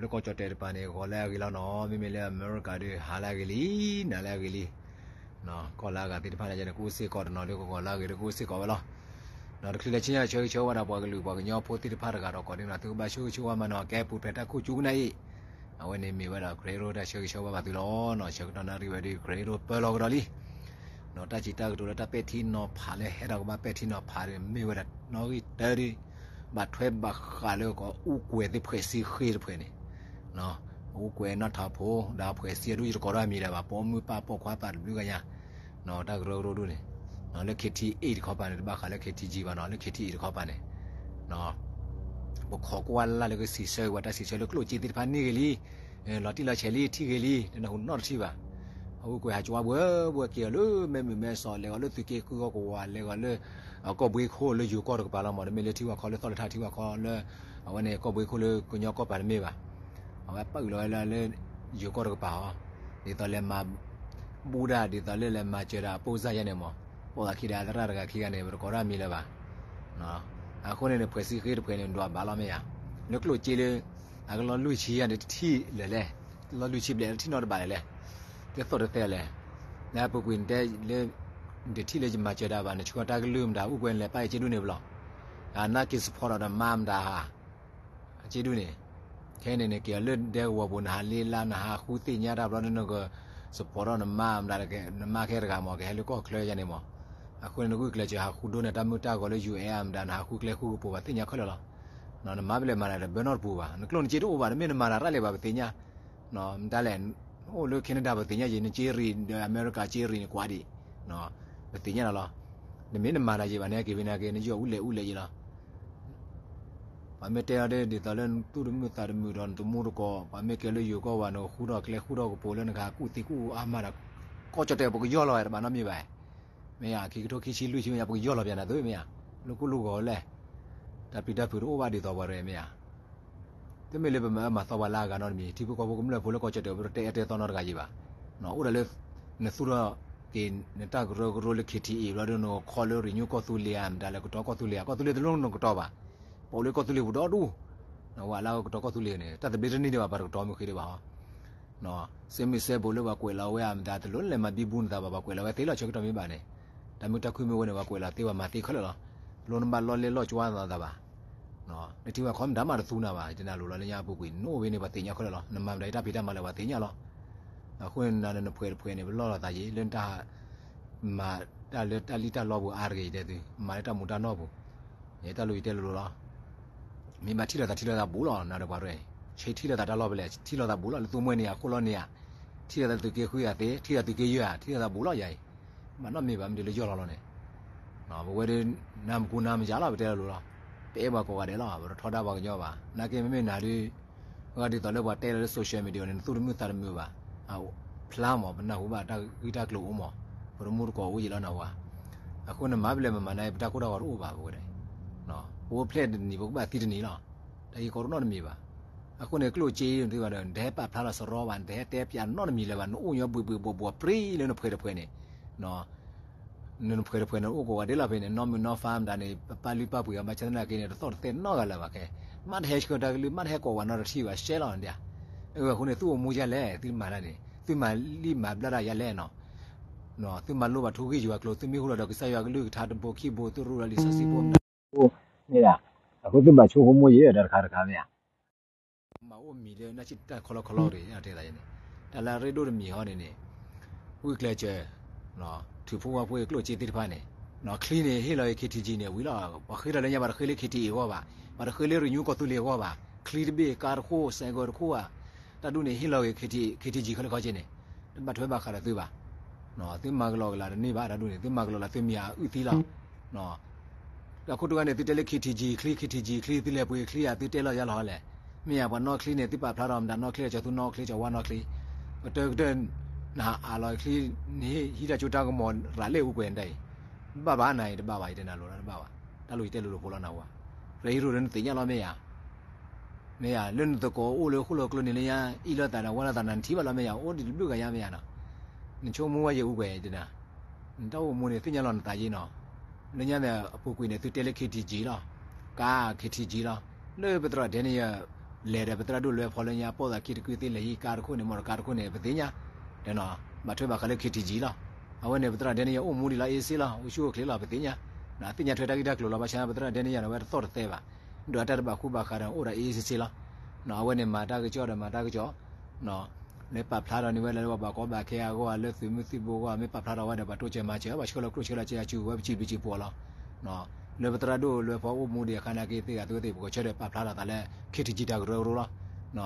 လၢကီၢ်ကၠီၣ်တဲာ်တပၤန့ၣ် ဂီၤလၢအဂ့ၤလီၤနီၤ, မ့မ့ၢ်လၢအမဲရကၤဒီး ဟါလၢအဂ့ၤလံ, နၤလၢအဂ့ၤလံ. ကီၢ်လၢအဂၤသ့ၣ်တဖၣ်န့ၣ် ကအိၣ်စ့ၢ်ကီးတနီၤဒီး ကဂီၤလၢအဂ့ၤဒီးကအိၣ်စ့ၢ်ကီးဝဲလီၤ. တချုးလၢဆူညါဆၢဂ့ၤဆၢဝါဒၣ်ပှၤကလုာ်ပှၤကညီဖိသ့ၣ်တဖၣ်တဂၤဒီးကိးဒံနီၤ သုကဘၣ်ဆိၣ်ဂ့ၤဆိၣ်ဝါမးနီၤ, ကဲပူၤဖျဲးတၢ်ခိၣ်ကၠူကနၣ်အံၤ, အဝဲန့ၣ်မ့ၢ်ဝဲဒၣ် Gray Road တၢ်ဆၢဂ့ၤဆၢဝါဘၣ်သုလီၤ. ဆၢကတီၢ်နၣ်ရံၣ်ဝဲဒီး Gray Road ပၢလီၤကဒီးလံ. တၢ်စံးတၢ်ကတိၤလၢတၢ်ပဲာ်ထံနီၤဖးလၢဟဲဒီးကဘၣ်ပဲာ်ထံနီၤဖးဒီး မ့ၢ်ဝဲဒၣ်နီၣ်ဂံၢ်တၢဒု ဘၣ်ထွဲဘၣ်ဃးလၢကအူကွဲၤသ့ၣ်ဖှဲးစ့ဃ့တဖှဲးန့ၣ်, အူကွဲၤနီၣ်ထးဖိ ဒီးဖှဲးစ့အဒူၣ်ယတကိးထီၣ်အမံၤဒၣ်ဘၣ်, ပိာ်မုၣ်ပၢ်ပိာ်ခွါသးတဘျုးဂၤညါ, တၢ်ကရၢကရိဒူၣ်န့ၣ်, လၢ K T A တခီပၤန့ၣ် တဘၣ်ဃးလၢ K T G ဘၣ်နီၤ, လၢ K T A တခီပၤန့ၣ် ပခိးကွၢ်လၢ်လၢကစံးဆၢက့ၤဝဲတၢ်စံးဆၢလၢကျိၣ်စ့သ့ၣ်တဖၣ်န့ၢ်ဂ့ၤလံ, လီၤတံၢ်လီၤဆဲးလံ ထံၣ်ဂ့ၤလံ, တနၢ်ဟူနီတထံၣ်ဘၣ်. အူကွဲၤဟးကွၢ်ဘှဲဘှဲက့ၤအီၤလၢမဲာ်မုာ်မဲာ်စီၤ လဲၤဂီၤလၢသုးက့ဃုဂီၢ်ကဝၤ လဲၤဂီၤလၢ ကီၢ်ဘှ့ခိၣ်လၢယိၤကီၢ်တကပၤလီၤမး, တမ့ၢ်လၢထံဝၤခီလၢသီၣ်လၢထးထံဝၤခီလၢ အဝဲန့ၣ်ကီၢ်ဘှ့ခိၣ်လၢကညီကီၢ်ပၤတမ့ၢ်ဘၣ်. အဝဲပာ်အုးလီၤဝဲလၢ ယိၤကီၢ်တကပၤအီၤ, ဒ်သိးလဲၤမၤ ဘူၣ်ဒၣ် ဒ်သိးလၢလဲၤမၤစၢၤဒၣ်အပိၢ်စၢ်ယါန့ၣ်မး, ပိာ်သးခံဒီးအသရၣ်တဂၤခံဂၤန့ၣ် ပတကိးဒၣ်မံၤလၢၤဘၣ်. အဃိန့ၣ်န့ၣ် ဖှဲးစ့ဃ့တဖှဲးန့ၣ် ဒွးဘၣ်လီၤမ့ၢ်ဧါ, လၢကျိၣ်စ့လၢ အကလီၤလွံၢ်ဆံယါန့ၣ်တထံၣ်လၢၤလဲၣ်, လီၤလွံၢ်ဆံဘျဲၣ်တထံၣ်နီတဘၣ်လၢၤလဲၣ်, တသီၣ်တသဲလဲၣ်, လၢအပူၤကွံာ်နတဲလၢ နတထံၣ်လၢယမၤစၢၤဒၣ်ဘၣ် နဆှၢတၢ်ကလုၢ်မတၤ အူကွဲၤနလဲၤပာ်ယက့ဒူၣ်န့ၣ်ဘၣ်လီၤ. အနၢ်က့ၤ support ဒီးနမါမတၤဟါ အက့ဒူၣ်န့ၣ်, ခဲန့ၣ်န့ၣ် က့ၤအီၤလၢဒဲကဝီၤပူၤ နဟးလ့လါ နဟးဃုသ့ၣ်ညါတၢ်ဘျီဒ်နက support ဒီးနမါမတၤ နမါခဲတဂၤမး ကဟဲလၢကီၢ်ချၢယါန့ၣ်မး, အဃိန့ၣ် နဂုာ်ကျဲးစၢးဟးဃုဒိန့ၣ် တၢ်မုၢ်တၢ်ဂီၤလၢ ယူၢ်အဲၣ် မတၤ နဟးဃုကျဲဃုကပူၤဘၣ်သ့ၣ်ညါခဲလၢာ်လီၤ. နမါပလဲၤမၤတၢ်တဘၢနီတပူၤဘၣ်, နကျိၣ်နစ့တအိၣ်ဘၣ် တမ့ၢ်နမၤတၢ်ရၣ်လဲာ်ဘၣ် ပသ့ၣ်ညါ, မတၤလဲၣ်, အိၣ်လၢ Canada ပသ့ၣ်ညါယံၤ နစ့ရံၣ်ဒီးအမဲရကၤစ့ရံၣ်န့ၣ်ကွၢ်ဒံး, ပသ့ၣ်ညါလီၤလီၤ. နမ့ၢ်နမၤတၢ်ယံၤဘၣ်န့ၣ် က့ၤဝံၤန့ၣ်က့ၤ နယီၢ်အူလဲၣ်အူလဲၣ်ယံၤလီၤ. ပှၤမ့ၢ်တဲအီၤဒ်သိးလၢနသူၣ်တမုာ်သးတမုာ်ဒီး နတမူတကိး ပှၤမ့ၢ်ကဲလၢယိၤကီၢ်ဝဲ နဃုထီၣ်ကျဲဃုထီၣ်ကပူၤလၢနကဟးကူၣ်သံကူၣ်အါမးဒီး ကီၢ်ကၠီၣ်တဲာ်ပကယီၢ်လီၤဝဲတဘၣ်နီတမံၤဘၣ်. မ့ၢ်ဧါ, ခံကထိခံဆံလွံၢ်ဆံမ့ၢ်ဧါ ပကယီၢ်လီၤပၠးနၤသုမ့ၢ်ဧါ, လၢကူၣ်လၢဂီၤလဲၣ်, တၢ်ပျံၤတၢ်ဖုးတအိၣ်ဘၣ်ဒ်သိးပှၤရဲမ့ၢ်ဧါ. တမ့ၢ်လၢပမၤအၢမၤသီပှၤလၢအဂၤနီတမံၤ, ထံဖိကီၢ်ဖိကမျၢၢ်ဖိလၢကီၢ်ကၠီၣ်တဲာ် ပတတဲအၢတဲသီနီတဂၤယံၤဘၣ်. အိၣ်ဒၣ်လၢ နသူၣ်ထီၣ်က့ၤ နတၢ်ကရၢကရိလၢ K T A ဘျီဒီး နခီလၢ renew ကီၢ်သူလ့ၤဧါ မတၤလဲၣ် ကတီၤကီၢ်သူလ့ၤဧါ, ကီၢ်သူလ့ၤတလိၣ်နကတီၤဘၣ်. ပအိၣ်လၢကီၢ်သူလ့ၤပူၤဒီဒူၣ်, နဝဲလၢကတီၤကီၢ်သူလ့ၤန့ၣ် တၢ်သဘျ့တန့ၢ်ဒံးဘၣ် ပှၤတကတီၤမုၢ်ဃ့ဒံးဘၣ်ဟီ စဲမုၢ်စဲဘိးလၢပှၤကွဲးလီၤဝဲဧါ မတၤတလိၣ်လဲၤမၤဘံဘူနသးဘၣ် ပှၤကွဲးလီၤဝဲသ့လီၤ ဆၢကတီၢ်မ့ၢ်ဘၣ်န့ၣ်, တၢ်မုာ်တၢ်ခုၣ်မ့ၢ်ဝဲန့ၣ် ပှၤကွဲးလီၤသ့ပှၤမၤသ့ခဲလၢာ်လီၤ. လိၣ်နဘၣ်လီၢ်လဲၢ်လီၢ်ကၠွါနသးဘၣ်, နထံဝဲခီမတၤမးတသူနၤဘၣ် ယတနၢ်လိၤလီၤလၢညါအပူၤကွံာ် နအိၣ်ဝဲန့ၣ် ပှၤသ့ၣ်ညါခဲလၢာ်လီၤ. နမၤမတၤယတၢ်ဖံးတၢ်မၤလၢပှၤသ့ၣ်ညါလီၤ. အဃိန့ၣ်နၤလၢနဖှဲးတဖှဲးန့ၣ် ပလီၢ်လီၤသးယံၤ လၢနတၢ် မၤတၢ်လၢတၢ်လံၣ်တၢ်လီပူၤအါတဂ့ၤ ယတဲသု, မၤလၢတၢ်မူၤတၢ်နီၢ်ပူၤ, ယတၢ်လိၣ်ယတဲလိၤလိၤလီၤ. မ့ၢ်ဘၣ်ထံၣ်လိာ်သးထံၣ်လိာ်သးဘူးလီၤ နၤဒီးပှၤရဲ, ဆဲးထံၣ်လိာ်သးတၢ်လီၢ်ဖဲလဲၣ် ထံၣ်လိာ်သးဘူးလီၤ လၢသူမှဲန့ၣ် အဃိလီၤန့ၣ်ဧါ, ထံၣ်လိာ်သးသုးက့ဃုဧါသ့ ထံၣ်လိာ်သးသုးက့ယဲၢ်ဧါ ထံၣ်လိာ်သးဘူးလီၤယၤအံၤ, ဘၣ်နီတမံၤဘၣ် မ့ၢ်ဒ်လၢယီၢ်လီၤလီၤန့ၣ်, ပဝဲဒၣ် နၤမကူနၤမယၤလီၤ ပတဲလိၤလိၤလီၤ, ပအဲၣ်ပှၤကိးဂၤဒဲးလီၤ ပတထီဒါပှၤကညီဘၣ် နာ်က့မ့မ့ၢ်နၤဒုး အဂၤဒ်သိးလၢပှၤတဲလီၤလၢ social media န့ၣ် နသူၣ်တမုာ်သးတမုာ်ဘၣ်, အဖျါမး ပနၢ်ဟူဘၣ်တၢ်ဂ့ၢ်တၢ်ကျိၤအိၣ်မး, ပတမူတကိးအိၣ်ယံာ်လီၤနၢ်ဟူဧါ, အဃိန့ၣ်မၤပလဲၤမမၤန့ၣ် ပတၢ်ကိၢ်တၢ်ဂီၤတအိၣ်ဘၣ်ပဝဲဒၣ်, ပအိၣ်ဖျဲၣ်တနံၤ ပကဘၣ်သံတနံၤလီၤ, တၢ်ဂ့ၢ်ကီတအိၣ်နီတမံၤဘၣ်, အဃိန့ၣ်ကျိၣ်စ့နသုဘၣ်ဒီး နတဟဲပာ်ဖျါလီၤစရီဘၣ် နတဟဲတဲပၠးနီတမံၤလၢၤဘၣ် နအိၣ်ညီဘှံးဘှံးဘှီးဘှီးပြံလၢနဖှဲးတဖှဲးန့ၣ် နနဖှဲးတဖှဲးန့ၣ် အိၣ်ကိးဂၤဒဲးလီၤဖဲန့ၣ် နီၢ်မုာ်နီၢ်ဖးမတၤန့ၣ် ပပာ်လုၢ်ပာ်ပှ့ၤအီၤ ဘၣ်ဆၣ်သနာ်က့န့ၣ် တသီၣ်တသဲနီတဂၤလၢၤဘၣ်ခဲ, မ့ၢ်တဟဲဆှၢတၢ်ကလုၢ် မ့ၢ်တဟဲကိးဝဲနီတထံၣ်ဘၣ် ရှဲလီၤဒၣ်, အဃိန့ၣ် သုအိၣ်မူယါလဲၣ် သုမၤတၢ်န့ၣ် သုမၤလံၣ်မၤဘျါတၢ်ယါလဲၣ်နီၤ, သုမၤလိဘၣ်ထူဂံၢ်ယွၤကျိၤ သုမ့ၢ်ဟူလီၤဒီးကစၢ်ယွၤကလုၢ်ကထါတဘိခံဘိ သုရူလီၤလံာ်စီဆှံဖိ မ့ၢ်ဒၣ်, အဃိသုဘၣ်ဆိကမိၣ်ယဲၢ်တၢ်တခါတခါမ့ၢ်ဧါ မၤအိၣ်မံၤလၢနၢ်စံၣ်တၢ်ခီလီခီလီတဂ့ၤ တဲသးန့ၣ်, တၢ်လၢအရ့ဒိၣ်တမံၤဟီန့ၣ်န့ၣ်, ဂုာ်ကျဲးစၢး, ထုးဖှိၣ်ဝါဖှိၣ်ကျိၣ်စ့သ့ၣ်တဖၣ်န့ၣ်, ချံန့ၣ် ဟ့ၣ်လီၤက့ၤ K T G န့ၣ် ဝံၤလီၤ, ပှၤဃ့ထီၣ်လၢညါ ပှၤတဃ့လၢ K T A အဂီၢ်ဘၣ်, ပှၤတဃ့လၢ renew ကီၢ်သူလ့ၤအဂီၢ်ဘၣ်, ချံတဘ့ၣ် ကါတခိၣ် စဲးကီတခိၣ်ဧါ, တၢ်ဒ်န့ၣ် ဟ့ၣ်လီၤက့ၤ K T G ခဲလၢာ်ခဲဆ့န့ၣ်, တဘၣ်ထွဲဘၣ်ဃးဒီးသုဘၣ် သုမၤကလီကလီတန့ၢ်ဘၣ်တၢ်ဒ်န့ၣ် သုမၤကလီကလီသုမံၤအအုၣ်သံလီၤ. တၢ်ခိၣ်တဂၤန့ၣ် သုတဲလၢ K T G ချံ K T G ချံ သုလဲၤပှ့ၤချံဧါ သုတဲလီၤယါလီၤဟီလဲၣ်. မ့ၢ်ယါ ပှၤနီၣ်ချံန့ၣ် သုပာ်ဖျါထီၣ်မတၤနီၣ်ချံ ကၠီၤသူနီၣ်ချံ ကၠီၤဝါနီၣ်ချံ, ကတၢၢ်ကတၢၢ် နဟးအးလီၤချံ နဟံးတၢ်စိတၢ်ကမီၤရၤလ့ၣ်အူကွဲၤနတၢ်အံၤ, ဘၣ်ဘၣ်နၤအံၤ တဘၣ်ဘၣ် ယတဲနၤလိၤလီၤတဘၣ်ဘၣ်, တၢ်လိၣ်ယတဲလိၤလိၤဖိလီၤနၢ်ဟူဧါ, ရဲဟံးရိၣ်လၢနသ့ၣ်ညါလီၤမ့ၢ်ယါ မ့ၢ်ယါ လၢနသကိးအိၣ်လၢဃိၣ်လီၤကျိန့ၣ်လၢညါ အံၣ်လိာ်သးဒီးဝါလိာ်သးနၤ နထံၣ်ဘၣ်လီၤမ့ၢ်ယါ အိၣ်ဒံးတဘျုးဂၤညါမ့ၢ်ယါနီၤ, နဆိကမိၣ်ဝဲယအိၣ်ကွဲၤတနၤ, နတၢ်အိၣ်မူန့ၣ် သ့ၣ်ညါလီၤနသးယ့နီၤ, လၢညါန့ၣ် အပူၤကွံာ်န့ၣ် သုတဲလၢ K T G လီၤ, ကါ K T G လီၤ, လၢပသရၣ်ဒဲန့ၣ်ယ လဲၤဒီးပသရၣ်ဒိၣ်လွဲဖီလၢညါ ပိာ်သးခံတကုသ့လဲၤဟံးကါတခိၣ်န့ၣ် မီၣ်တကါတခိၣ်န့ၣ် ပသ့ၣ်ညါ, တဲနီၤ, ဘၣ်ထွဲဘၣ်ဃးလၢ ခ့ထံကၠံ လီၤ. အဝဲန့ၣ် ပသရၣ်ဒဲန့ၣ်ယအိၣ်မူဒံးလီၤ အ့စ့လီၤ အိၣ်ဆူၣ်အိၣ်ချ့လီၤ ပသ့ၣ်ညါ, သ့ၣ်ညါထွဲတၢ်ဂ့ၢ်တၢ်ကျိၤလီၤ ဘၣ်ဆၣ်ပသရၣ်ဒဲန့ၣ်ယၤန့ၣ် အဝဲတသီၣ်တသဲဘၣ်, ဒီးအတၢ်တဘၣ်ဃူဘၣ်ဃးဒီးအိၣ်ဒီးအ့စ့စ့လီၤ. အဝဲန့ၣ်မၤတၢ်ကစီၣ်ဒီးမၤတၢ်ကစီၣ် လၢပာ်ဖျါထီၣ်န့ၢ်ဝဲလၢပှၤဘၣ်ကီဘၣ်ခဲအဂီၢ် လၢသုးမုၢ်သံၣ်ဘိအဂီၢ် မ့ၢ်ပာ်ဖျါထီၣ်ဝဲဒီး ပှၤတိစၢၤမၤစၢၤ ပှၤဆှၢလီၤကျိၣ်ဆှၢလီၤစ့ အစုဝဲပစံးဘျုးစံးဖှိၣ်လီၤ. လၢပသရၣ်ဒိၣ်လွဲဖီအိၣ်မူဒံးအခါန့ၣ်က့သ့ၣ်ဂၤသုဝဲသ့ၣ် ပကဆၢထၢၣ်ပာ်ဖျါထီၣ်သးလၢ ခ့ထံကၠံ တၢ်ကရၢကရိလီၤ.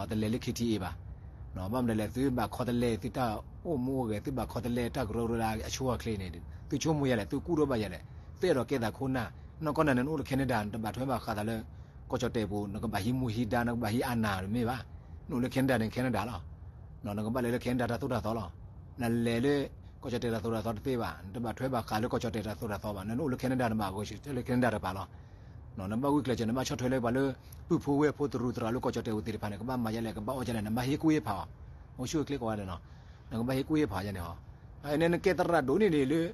တလဲၤလၢ ခ့ထံအ့ ဘၣ်. ဘၣ်မနုၤလဲၣ် သုဘၣ်ခီတလဲ သုတၢ်အိၣ်မူအိၣ်ဂဲၤ သုဘၣ်ခီတလဲတၢ်ကရၢကရိလၢအဆိအချ့န့ၣ် သုဆိကမိၣ်ယၤလဲၣ် သုကူၣ်ထီၣ်ဘၣ်ယၤလဲၣ် သုအဲၣ်ဒိးကဲသးခိၣ်နၢ် နီၢ်ကီၢ်နၤန့ၣ် နအိၣ်လၢ Canada နတဘၣ်ထွဲဘၣ်ဃးသးလၢ ကီၢ်ကၠီၣ်တဲၣ်ပူၤ နကဘၣ်ဟံးမူဟံးဒါ နကဘၣ်ဟံးအနၢ်တမ့ၢ်ဘၣ်. နအိၣ်လၢ Canada န့ၣ် Canada လီၤ. နကဘၣ်လဲၤလၢ Canada တၢ်သိၣ်တၢ်သီလီၤ. နလဲၤလၢ ကီၢ်ကၠီၣ်တဲၣ်တၢ်သိၣ်တၢ်သီတသ့ဘၣ်, နတဘၣ်ထွဲဘၣ်ဃးလၢကီၢ်ကၠီၣ်တဲၣ်တၢ်သိၣ်တၢ်သီဘၣ်, နအိၣ်လၢ Canada နဘၣ်ဂီၤဆၢထၢၣ်လၢ Canada တကပၤလီၤ. နဘၣ်ဂုာ်ကျဲးစၢး နဘၣ်ဆီၣ်ထွဲလၢပှၤလၢပုၢ်ဖိဝဲၢ်ဖိတရူးသရၣ်လၢကီၢ်ကၠီၣ်တဲၣ်ပူၤသ့ၣ်တဖၣ်န့ၣ် ကဘၣ်မၤယလဲၣ် ကဘၣ်အီၣ်ယလဲၣ် နဘၣ်ဟ့ၣ်ကူၣ်ဟ့ၣ်ဖးအီၤ, အိၣ်ဆူၣ်အိၣ်ချ့ကိးဂၤဒဲးနီၤ. နကဘၣ်ဟ့ၣ်ကူၣ်ဟ့ၣ်ဖးယန့ၣ်ဟီ, နကဲသရၣ်ဒိၣ်န့ၢ်ဒံးလၢ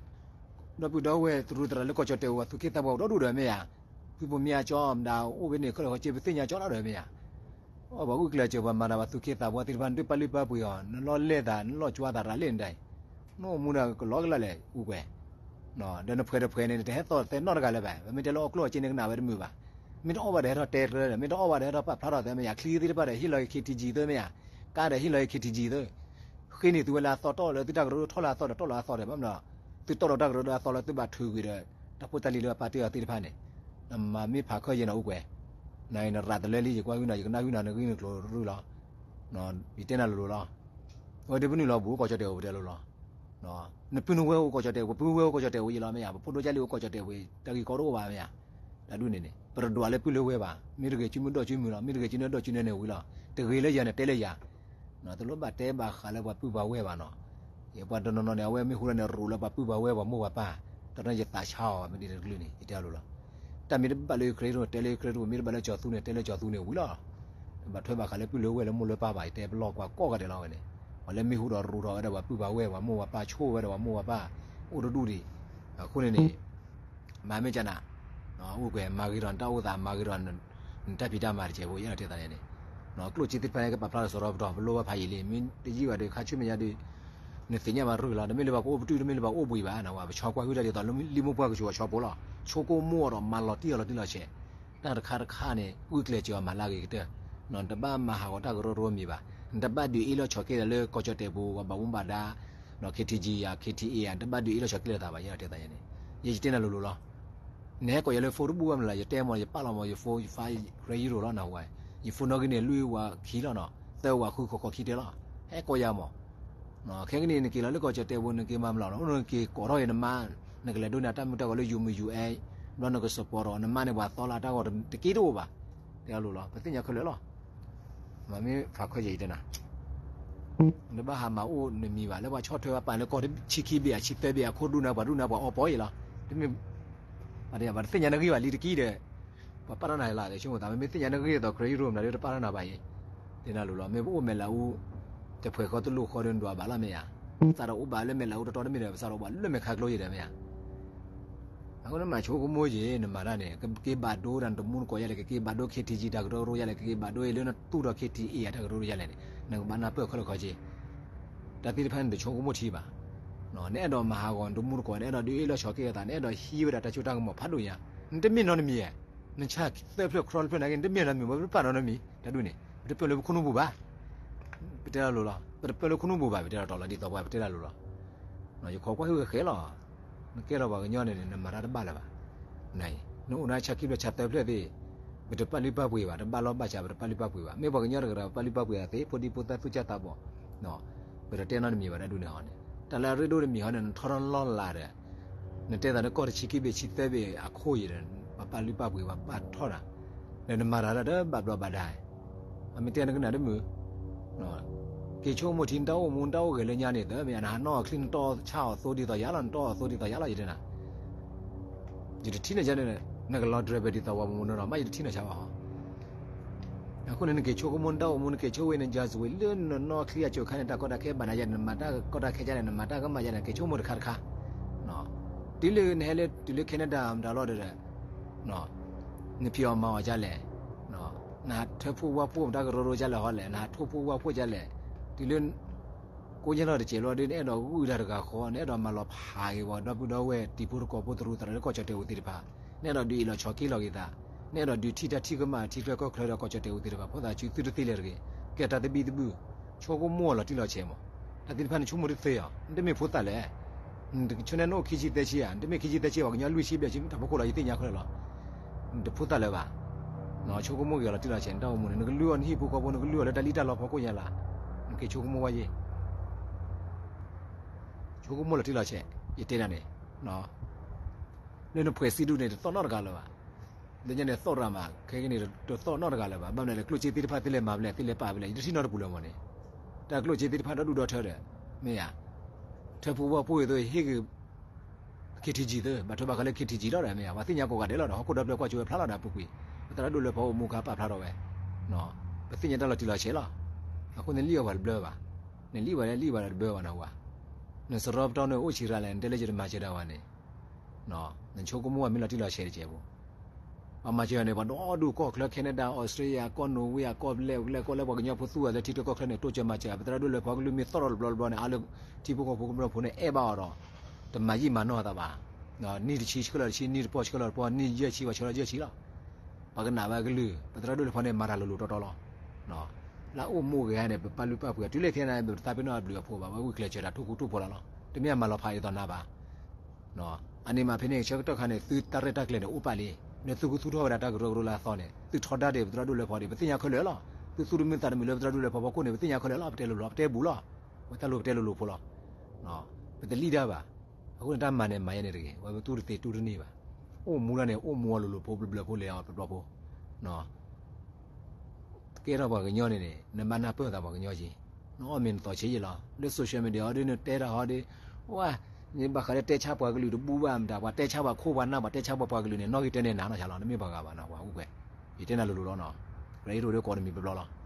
ဒီပုၢ်ဒီဝဲၢ်တရူးသရၣ်လၢကီၢ်ကၠီၣ်တဲၣ်ပူၤ ပှၤသူၣ်က့သးပှၢ်အိၣ်ဒီဒူၣ်ဒီးမ့ၢ်ဧါ, ဖုဘိမ့ၢ်အကၠီမတၤအိၣ်ဖဲန့ၣ် ခဲလၢာ်ခဲဆ့ ပသ့ၣ်ညါကၠီလီၤဒီးမ့ၢ်ဧါ. ပှၤဂုာ်ကျဲးစၢး ပှၤမၤတၢ် ပှၤသူၣ်က့သးပှၢ်သ့ၣ်တဖၣ်န့ၣ် ဒုးပာ်လုၢ်ပာ်ပှ့ၤအီၤ နလီၢ်လဲၢ်သး နလီၢ်ကွၢ်သးရၤလ့ၣ်နတၢ်အံၤ, နအိၣ်မူဒီးကလီကလီလဲၣ် အူကွဲၤ ဒီးနဖှဲးတဖှဲးန့ၣ် နတဟဲသီၣ်သဲနီတဂၤလၢၤဘၣ်, ပမ့ၢ်တဲလၢအီၣ်ကျိၣ်အီၣ်စ့န့ၣ် ကနၣ်ဝဲတမုာ်ဘၣ်. မ့ၢ်တအီၣ်ဘၣ်ဒီးဟဲထီၣ်တဲတြၢၤဒီး မ့ၢ်တအီၣ်ဘၣ်ဒီးဟဲထီၣ်ပာ်ဖျါထီၣ်သး မ့ၢ်ယၤ ချံသ့ၣ်တဖၣ်ဒီး ဟ့ၣ်လီၤက့ၤ ခ့ထံကၠံ သ့မ့ၢ်ယၤ, ကါဒီးဟ့ၣ်လီၤက့ၤ ခ့ထံကၠံ သ့ ဃ့န့ၢ်သုဝဲလၢအသီ တီၣ်လၢသုတၢ်ကရၢကရိထီၣ်လၢအသီဒီး တီၣ်လၢအသီဒီး ဘၣ်မနုၤ သုတီၣ်လီၤတၢ်ကရၢလၢအသီလၢသုဘၣ်ထုးကွံာ်ဒီး တၢ်ဖိတၢ်လံၤလၢအပာ်တ့ၢ်အီၤသ့ၣ်တဖၣ်န့ၣ်, နမၤမ့ၢ်ဖးခၢၣ်ယဲၢ်နအိၣ်ကွဲၤ, နအံၤနရၤတလၢလံ ယကွၢ်ဟုၣ်နၤ ယကနၣ်ဟုၣ်နၤ နဂံၢ်နကျိၤရုၢ်လီၤ. ယတဲနၤလိၤလိၤလီၤ. အဝဲဒ်ပနုာ်လီၤဘူး ကီၢ်ကၠီၣ်တဲၣ်အိၣ်ပတဲလိၤလီၤ. နပုၢ်နဝဲၢ်အိၣ်ကီၢ်ကၠီၣ်တဲၣ် ပပုၢ်ဝဲၢ်အိၣ်ကီၢ်ကၠီၣ်တဲၣ်အိၣ်ယံၤလီၤမ့ၢ်ဧါ, ပဖိဒိၣ်ကၢ်လံၢ်အိၣ်ကီၢ်ကၠီၣ်တဲၣ်ဝံၤ တၢ်ဂ့ၢ်ကီတအိၣ်ဘၣ်မ့ၢ်ဧါ. တၢ်ဒ်န့ၣ်န့ၣ် ပတဒွးလၢပုၢ်လၢဝဲၢ်ဘၣ်, မ့ၢ်တဂ့ၤ စုမုၢ်ဒီးစုမုၢ်လီၤ, မ့ၢ်တဂ့ၤစုနၢဒီးစုနၢန့ၣ်ဝံၤလီၤ. တဂ့ၤလၢယၤန့ၣ်တဲလၢယၤ တလိၣ်ဘၣ်တဲဘၣ်ဃးလၢပှၤပုၢ်ပှၤဝဲၢ်ဘၣ်နီၤ. ယပှၤတနီၤနီၤန့ၣ် အဝဲမ့ၢ်ဟူလီၤန့ၣ် ရိးလၢပှၤပုၢ်ပှၤဝဲၢ်ပှၤမိၢ်ပှၤပၢ်, တၢ်န့ၣ်ယသးဆါအီၤ မ့ၢ်ဒ်န့ၣ်တကလုာ်န့ၣ် ယတဲအလိၤလီၤ. တၢ်မ့ၢ်တဘၣ်လၢယခရံာ်တအိၣ် တဲလၢယခရံာ်တအိၣ်, မ့ၢ်တဘၣ်လၢကၠီၤသူန့ၣ် တဲလၢကၠီၤသူန့ၣ်ဝံၤလီၤ. တဘၣ်ထွဲဘၣ်ဃးလၢပုၢ်လၢဝဲၢ်လၢမိၢ်လၢပၢ်ဘၣ်, ယတဲပလီၢ်ကွၢ်ကိးဂၤဒဲးလီၤဝဲန့ၣ်, ပှၤလၢမ့ၢ်ဟူဒီးရိးထီၣ်ဝဲဒီးပှၤပုၢ်ပှၤဝဲၢ်ပှၤမိၢ်ပှၤပၢ် ဆိၣ်ဝဲဒီးပှၤမိၢ်ပှၤပၢ် အိၣ်တဒူၣ်ဒံး, အဃိန့ၣ်န့ၣ် မၤမ့ၢ်ကနၤ, အိၣ်ကွဲၤ မၤဂ့ၤထီၣ်နတၢ်အိၣ်သး မၤဂ့ၤထီၣ် နတၢ်ဖံးတၢ်မၤတကဲးဖိယဲၢ်တဲသးန့ၣ်, ကျိၣ်စ့သ့ၣ်တဖၣ်န့ၣ် ကပာ်ဖျါထီၣ်စရီပတီၢ် ပလိၣ်ဘၣ်ဖးယံာ်လံ မ့ၢ်တယံာ်ဘၣ်ဒီး ခါဆူမဲာ်ညါဒီး နသ့ၣ်ညါဘၣ်ရူၢ်လီၤ, တမ့ၢ်လၢပှၤကအိၣ်ပတုာ် တမ့ၢ်လၢပှၤကအိၣ်ဘှံးဘၣ်နီၤ, ပှၤပဆီကွၢ်ဟုၣ်တၢ်ဒ်သိးလၢလံာ်မိၢ်ပှၢ်ကဆူးအဆီဖိလီၤ, ဆိကမိၣ်အီၤဒီးမၤလီၤတံၢ်အီၤလီၤတံၢ်လီၤဆဲး, တၢ်တခါတခါန့ၣ် ဂုာ်ကျဲးစၢးအီၤမၤလၢအဂ့ၤကတၢၢ်, နတဘၣ်မၤဟးဂီၤတၢ်ကရၢကရိမံၤဘၣ်, နတဘၣ်ဒုးအ့ၣ်လီၤဆီးက့ၤဒီးလၢကီၢ်ကၠီၣ်တဲၣ်ပူၤ ပှၤဘၣ်မူဘၣ်ဒါ ခ့ထံကၠံယၤ ခ့ထံအ့ယၤ နတဘၣ်ဒုးအ့ၣ်လီၤဆီးက့ၤလိာ်သးဘၣ် ယဲတဲသးန့ၣ်, ယယတဲနၤလိၤလိၤလီၤ. နဟဲကိးယၤလၢ phone တဘူၣ်ဘၣ်မနုၤလဲၣ်, ယတဲမ့ၢ် ယပာ်လီၤမ့ၢ် ယ phone ယဖး credit ယရိၤလီၤနဟူဝဲ, ယ phone နီၣ်ဂံၢ်န့ၣ် လွံၢ်ဝၤခံလီၤနီၤ, သၢဝၤဃုဃီဃီခံတဲလီၤ, ဟဲကိးယၤမ့ၢ် ခဲကနံၣ်န့ၣ် နက့ၤလီၤလၢကီၢ်ကၠီၣ်တဲၣ်ပူၤ နက့ၤမၤမနုၤလဲၣ်, နက့ၤကိးထီၣ်အံၤနမါ, နကလဲၤဒိးန့ၢ်တၢ်မုာ်တၢ်ဂီၤလၢ ယူၤမုာ် ယူၤအဲ, ဘျီနက support ဒီးနမါန့ၣ် ပှၤသီလၢတၢ်ဂီၤတက့ၢ်တအိၣ်ဘၣ်, တဲအလိၤလီၤ, ပသ့ၣ်ညါခဲလၢာ်လီၤ. မ့မ့ၢ်ဖးခၢၣ်ယဲၢ်ယတဲနၤ နဘၣ်ဟးမၤအိၣ်နမံၤဘၣ်, လၢပှၤဆီၣ်ထွဲပှၤပာ်လၢကီၢ်ဆံခံဘ့ၣ် အဆံသၢဘ့ၣ်အခိၣ် ဒူၣ်နၤပှၤဒူၣ်နၤပှၤအီပီအံၤလီၤ. တမ့ၢ် ပှၤတသ့ၣ်ညါနဂ့ၢ်ဘၣ်လံတက့ၢ်ဒီး ပှၤပာ်ထီၣ်နၤလီၤ, ဆိကမိၣ်သး မ့မ့ၢ်သ့ၣ်ညါနဂ့ၢ်ဒ်သိး credit ရိၤမနုၤဒီး တပာ်ထီၣ်နၤဘၣ်အံၤ, တဲနၤလိၤလီၤ. မ့ၢ်ပအိၣ်မဲာ်လးအူ တဖှဲးဃီတလိၣ်ဃီဒီး နဒွးဘၣ်လီၤမ့ၢ်ဧါ, ပစးထီၣ်အိၣ်ဘၣ်လၢမဲာ်လးအူတတီတမ့ၢ်ဒီး ပစးထီၣ်အိၣ်ဘၣ်လၢမဲာ်ခါကျိယဲၢ်ဒီးမ့ၢ်ဧါ. အဃိနမၤဆိကမိၣ်ယဲၢ် နမၤတၢ်န့ၣ် ကက့ၤဘၣ်ဒိတၢ်နတမူနကိးယဲၢ်လဲၣ်, ကက့ၤဘၣ်ဒိ ခ့ထံကၠံ တၢ်ကရၢကရိယဲၢ်လဲၣ်, ကက့ၤဘၣ်ဒိအံၤလၢနသူၣ်ထီၣ် ခ့ထံအ့ တၢ်ကရၢကရိယဲၢ်လဲၣ်န့ၣ် နကဘၣ်နၢ်ပၢၢ်ခဲလၢာ်ခဲဆ့, တၢ်သ့ၣ်တဖၣ်န့ၣ်တဆိကမိၣ်ထံဘၣ်. နအဲၣ်ဒိးမၤဟးဂီၤနတမူနကိး, နအဲၣ်ဒိးဒုးအ့ၣ်လီၤဆီးက့ၤအသး, နအဲၣ်ဒိးဟံးဝဲဒၣ်တၢ်စိတၢ်ကမီၤဖးဒိၣ်ညါ, နတမ့ၢ်နီတမံၤဧါ, နဆၣ်သၢဖျၢၣ်ခြီဖျၢၣ်နာ်က့ နတမ့ၢ်နီတမံၤ, ပတပာ်နီတမံၤ, တၢ်ဒ်န့ၣ် ပတပၢၢ်လၢပခိၣ်နူာ်ပူၤဘၣ်. ပတဲတၢ်လိၤလီၤ, ပတပၢၢ်လၢခိၣ်နူာ်ပူၤဘၣ်, ပတဲတၢ်တီလီၤ ဒ်သိးပှၤပတဲတၢ်လိၤလီၤ. ယခိးကွၢ်ဟုၣ်ဃဲဃဲလီၤ. နကဲထီၣ်ပှၤကညီန့ၣ်န့ၣ် နမၤတၢ်တဘၣ်လၢၤဘၣ်. နအိၣ်နၤဆၣ်ခံဖျၢၣ်ဆၣ်သၢဖျၢၣ်သ့ၣ်, ပတပာ်လုၢ်ပာ်ပှ့ၤဘၣ်, တဘၣ်လီၢ်ဘၣ်စး ပတပာ်လုၢ်ပာ်ပှ့ၤဘၣ်. မ့ၢ်ပှၤကညီတဂၤဒီး ပာ်လုၢ်ပာ်ပှ့ၤအသ့ ဖိဒံဖိသၣ်သူၣ်စၢ်သးဘီၣ်, ပတတဲနီတမံၤဘၣ်တၢ်ဒ်န့ၣ်ဟီန့ၣ်, တၢ်လၢအရ့ဒိၣ်တမံၤဟီန့ၣ် နထီထီၣ်လီၢ်လၤဒီး နတဲသးလၢကီၢ်တဆံခံဘ့ၣ်ဆံသၢဘ့ၣ်အခိၣ်ယဲၢ်ဒီး ပှၤပာ်လုၢ်ပာ်ပှ့ၤ ပှၤပာ်ထီၣ်နၤ, ဒီးနမၤတၢ်လၢတဘၣ်ဘျီးဘၣ်ဒါ, အမ့ၢ်တဲနကနၣ်တမုာ်, က့ၤဆိကမိၣ်ထံ နတၢ်အိၣ်မူ နတၢ်အိၣ်ဂဲၤလၢညါန့ၣ် သၢမ့ၢ်ဧါ, နဟးနီၣ်အချံ နတီၢ်ဆၣ်အီၤသိဒ်သိးယၤလီၤ, နတီၢ်အီၤသိဒ်သိးယၤလီၤ ယတဲနၤ, ယတထံၣ်န့ၢ်ယၤန့ၣ် နကလီၤဒြဲၤဘၢၣ်ဒ်သိးပှၤမူနီၤနီၤ မ့ၢ်ယတထံၣ်န့ၢ်ဆၣ်ဘၣ်ဟီ အဃိန့ၣ် နက့ၤဆိကမိၣ်နတၢ်အိၣ်မူ နက့ၤဆိဝဲန့ၣ် just wait လၢနနီၣ်ချံအစိၤခါန့ၣ် တၢ်ကီတၢ်ခဲဘၣ်နၤယၤန့ၣ် နမၤတၢ်ကီတၢ်ခဲယၤန့ၣ် နမၤတၢ်ကမၣ်ယၤန့ၣ် က့ၤဆိကမိၣ်တခါတခါ, တုၤလၢနဟဲလၢ တုၤလၢ Canada မတၤလီၤဒီး နဖံးအီၣ်မၤအီၣ်ယၤလဲၣ်, နဟးထၢဖှိၣ်ဝါဖှိၣ်တၢ်ကရၢကရိဒ်လဲၣ်ဟီလဲၣ်, နဟးထၢဖှိၣ်ဝါဖှိၣ်ဒ်လဲၣ်, တုၤလၢ ကိးညါလီၤတစဲးလီၤဒီး နအဲၣ်ဒိးဂုာ်တၢ်တဂၤဃီ, နအဲၣ်ဒိးမၤလီၤဖးက့ၤပှၤဒီပုၢ်ဒီဝဲၢ် တံၤဖိသကိးဖိ သရူးသရၣ်လၢကီၢ်ကၠီၣ်တဲာ်အိၣ်သ့ၣ်တဖၣ်, နအဲၣ်ဒိးဒုးအ့ၣ်လိာ်ဆိးက့လိာ်က့ၤသး, နအဲၣ်ဒိးဒုးထံၣ်တၢ်ထံၣ်ကမၣ်ထံချၢကီၢ်ချၢဒီးကီၢ်ကၠီၣ်တဲာ်အိၣ်သ့ၣ်တဖၣ် ဖိသၣ်ဆူသုတသ့လၢၤတဂ့ၤ, ကဲတၢ်သဘံၣ်သဘုၣ်, ဆိကမိၣ်အီၤလီၤတံၢ်လီၤဆဲးမး, တၢ်သ့ၣ်တဖၣ်နဆိကမိၣ်တသ့ဧါ, နတမ့ၢ်ဖိသၣ်လဲၣ် နဆၢန့ၣ်နအိၣ်ခံဆံသၢဆံဧါ, နတမ့ၢ်ခံဆံသၢဆံ ပှၤကညီလွံၢ်ဆံဘျဲၣ်ဆံ တၢ်ဖီခိၣ်လီၤ ယသ့ၣ်ညါခဲလၢာ်လီၤ. နတဖိသၣ်လၢၤဘၣ်. ဆိကမိၣ်က့ၤအီၤလီၤတံၢ်လီၤဆဲး နတၢ်အိၣ်မူန့ၣ် နကလုၢ်အီၤနဟံၣ်ဖိဃီဖိ နကလုၢ်အီၤလၢတၢ်လံၣ်တၢ်လီဖိကိးညါလၢ်, နက့ၤဆိကမိၣ်ဝဲယဲ ဆိကမိၣ်လီၤတံၢ်လီၤဆဲး, ယတဲနၤန့ၣ်, လၢနဖှဲးစံဒူၣ်န့ၣ် တသီၣ်နီတဂၤလၢၤဘၣ်. လၢညါန့ၣ်သီၣ်ရၤမး ခဲကနံၣ်န့ၣ် တသီၣ်နီတဂၤလၢၤဘၣ်. ဘၣ်မနုၤလဲၣ် ကျိၣ်စ့သ့ၣ်တဖၣ်သ့လဲၤမၤဖဲလဲၣ် သ့လဲၤပာ်ဖဲလဲၣ် ယတထံၣ်နီတပူၤလၢၤမးန့ၣ်, တၢ်ကျိၣ်စ့သ့ၣ်တဖၣ်ဒီဒူၣ်ဒီထၢဒီး, မ့ၢ်ဧါ, ထၢဖှိၣ်ဝါဖှိၣ်အသိး ဟ့ၣ်ဂ့ၤ ခ့ထံကံသ့, ဘၣ်ထွဲဘၣ်ဃးလၢခ့ထံကံလီၤဒီး မ့ၢ်ဧါ, ပှၤသ့ၣ်ညါကိးဂၤဒဲးလီၤဒီး ဟီၣ်ခိၣ်ဒီဖျၢၣ်ကွၢ်ကၠိဝဲဖျါလီၤဒီး အပူၤကွံာ်, ပသရၣ်ဒိၣ်လၢပှၤအိၣ်မူအခါပာ်ဖျါထီၣ်ဝဲ, ပသ့ၣ်ညါတၢ်လီၤတံၢ်လီၤဆဲးလီၤ. အဃိန့ၣ်လံၣ်အီၤပှၤတဘျၢဘၣ်, နလံၣ်ဝဲလၢလံၣ်ဝဲဒီးတဘျၢဘၣ်နဝၤ, နစရီပတီၢ်န့ၣ်အိၣ်ဆံးရၤလဲၣ် နတဲလၢယတမၤစၢၤတၢ်ဝဲန့ၣ် နဆိကမိၣ်ဝဲမ့ၢ်လီၤတံၢ်လီၤဆဲးတကဲးဖိ, ပှၤမၤစၢၤန့ၣ် ပှၤဒီဒူၣ်ကီၢ်ချၢ Canada, Australia, ကီၢ်နိဝ့ အကီၢ်ဘျဲၣ်ကလဲၣ် ကီၢ်လၢပှၤကညီဖိသူဝဲလၢထံချၢကီၢ်ချၢန့ၣ် တိစၢၤမၤစၢၤ ပသရၣ်ဒိၣ်လၢပှၤကလုာ်မ့ၢ်သီၣ်ထီၣ်တဘျီတဘျီန့ၣ် အါလၢထံဖိကီၢ်ဖိကမျၢၢ်ဖိန့ၣ် အဲၣ်ဘၣ်အီၤဒီး တမၤယံာ်မၤနီၢ်သးဘၣ်, နံၣ်တဆံဆှၢလီၤတဆံ နံၣ်တပီၢ်ဆှၢလီၤတပီၢ် နံၣ်ယဲၢ်ဆံပှၤဆှၢလီၤယဲၢ်ဆံလီၤ. ပှၤကနၣ်ဝဲအကလုၢ် ပသရၣ်ဒိၣ်လၢဖီန့ၣ် မၤတၢ်လိၤလိၤတီတီလီၤ. လၢအအိၣ်မူဂ့ၤန့ၣ် ပပာ်လုၢ်ပာ်ပှ့ၤ တုၤလၢခဲအံၤန့ၣ် ပတသးပ့ၤနီၣ်အဘျုးအဖှိၣ်ဘၣ် ပဝံၢ်ကျဲးစၢးတၢ်ထူၣ်ဃူထူၣ်ဖိးလီၤလီၤ. တမ့ၢ်အမၤလီၤဖးဒ်သိးနၤဘၣ်. အန့ၣ်မးဖဲန့ၣ် ဆၢကတီၢ်ခါန့ၣ် သုတၢ်ရဲၣ်တၢ်ကျဲၤန့ၣ် အိၣ်ပာ်လံ, လၢသုကသူၣ်ထီၣ်ဝဲဒၣ်တၢ်ကရၢကရိလၢအသီန့ၣ် သုထီဒါဒံးပသရၣ်ဒိၣ်လၢဖီဒံး ပသ့ၣ်ညါခဲလၢာ်လီၤ. သုသူၣ်တမုာ်သးတမုာ်လၢပသရၣ်ဒိၣ်လၢဖီဖီခိၣ်န့ၣ် ပသ့ၣ်ညါခဲလၢာ်လီၤ. ပတဲလိၤလိၤ ပတဲဘူးလီၤ. ဝဲတၢ်လိၤပတဲလိၤလိၤဖိလီၤ. ပတလံၣ်ဒၣ်ဘၣ်. အဃိန့ၣ် တၢ်မၤန့ၣ်မၤယဲန့ၣ်တဂ့ၤ, ဝဲပသူၣ်တသ့တူၢ်တန့ၢ်ဘၣ်. အိၣ်မူလီၤန့ၣ် အိၣ်မူအီၤလိၤလိၤဖိ ဘျၢဘျၢဖိ လဲၤအီၤဘျီဘျီဖိ ကဲထီၣ်ပှၤကညီန့ၣ်န့ၣ် နဘၣ်နၢ်ပၢၢ်သးပှၤကညီက့ၤ, နအီၣ်မ့ၤနသီဆံးယံာ်လီၤ. လၢ social media အီၤဒ်နတဲတၢ်ဟီဒ်, ဝဲ, နဘၣ်ဃးလၢတဲဆါပှၤကလုာ်တဘူၣ်ဘၣ်မတၤ, ပှၤတဲဆါပှၤခိၣ်ပှၤနၢ် ပှၤတဲဆါပှၤပှၤကလုာ်န့ၣ် နီၣ်ဂံၢ်တၢန့ၢ်နၤနီၢ်ဆါလီၤ. နမ့ၢ်ပှၤဂၤဘၣ်နဝၤအူကွဲး, ယတဲနၤလိၤလိၤလီၤနီၤ. ရၤအံၤတအိၣ်ဒီးကိးနမံၤဘျီဘျီလီၤ.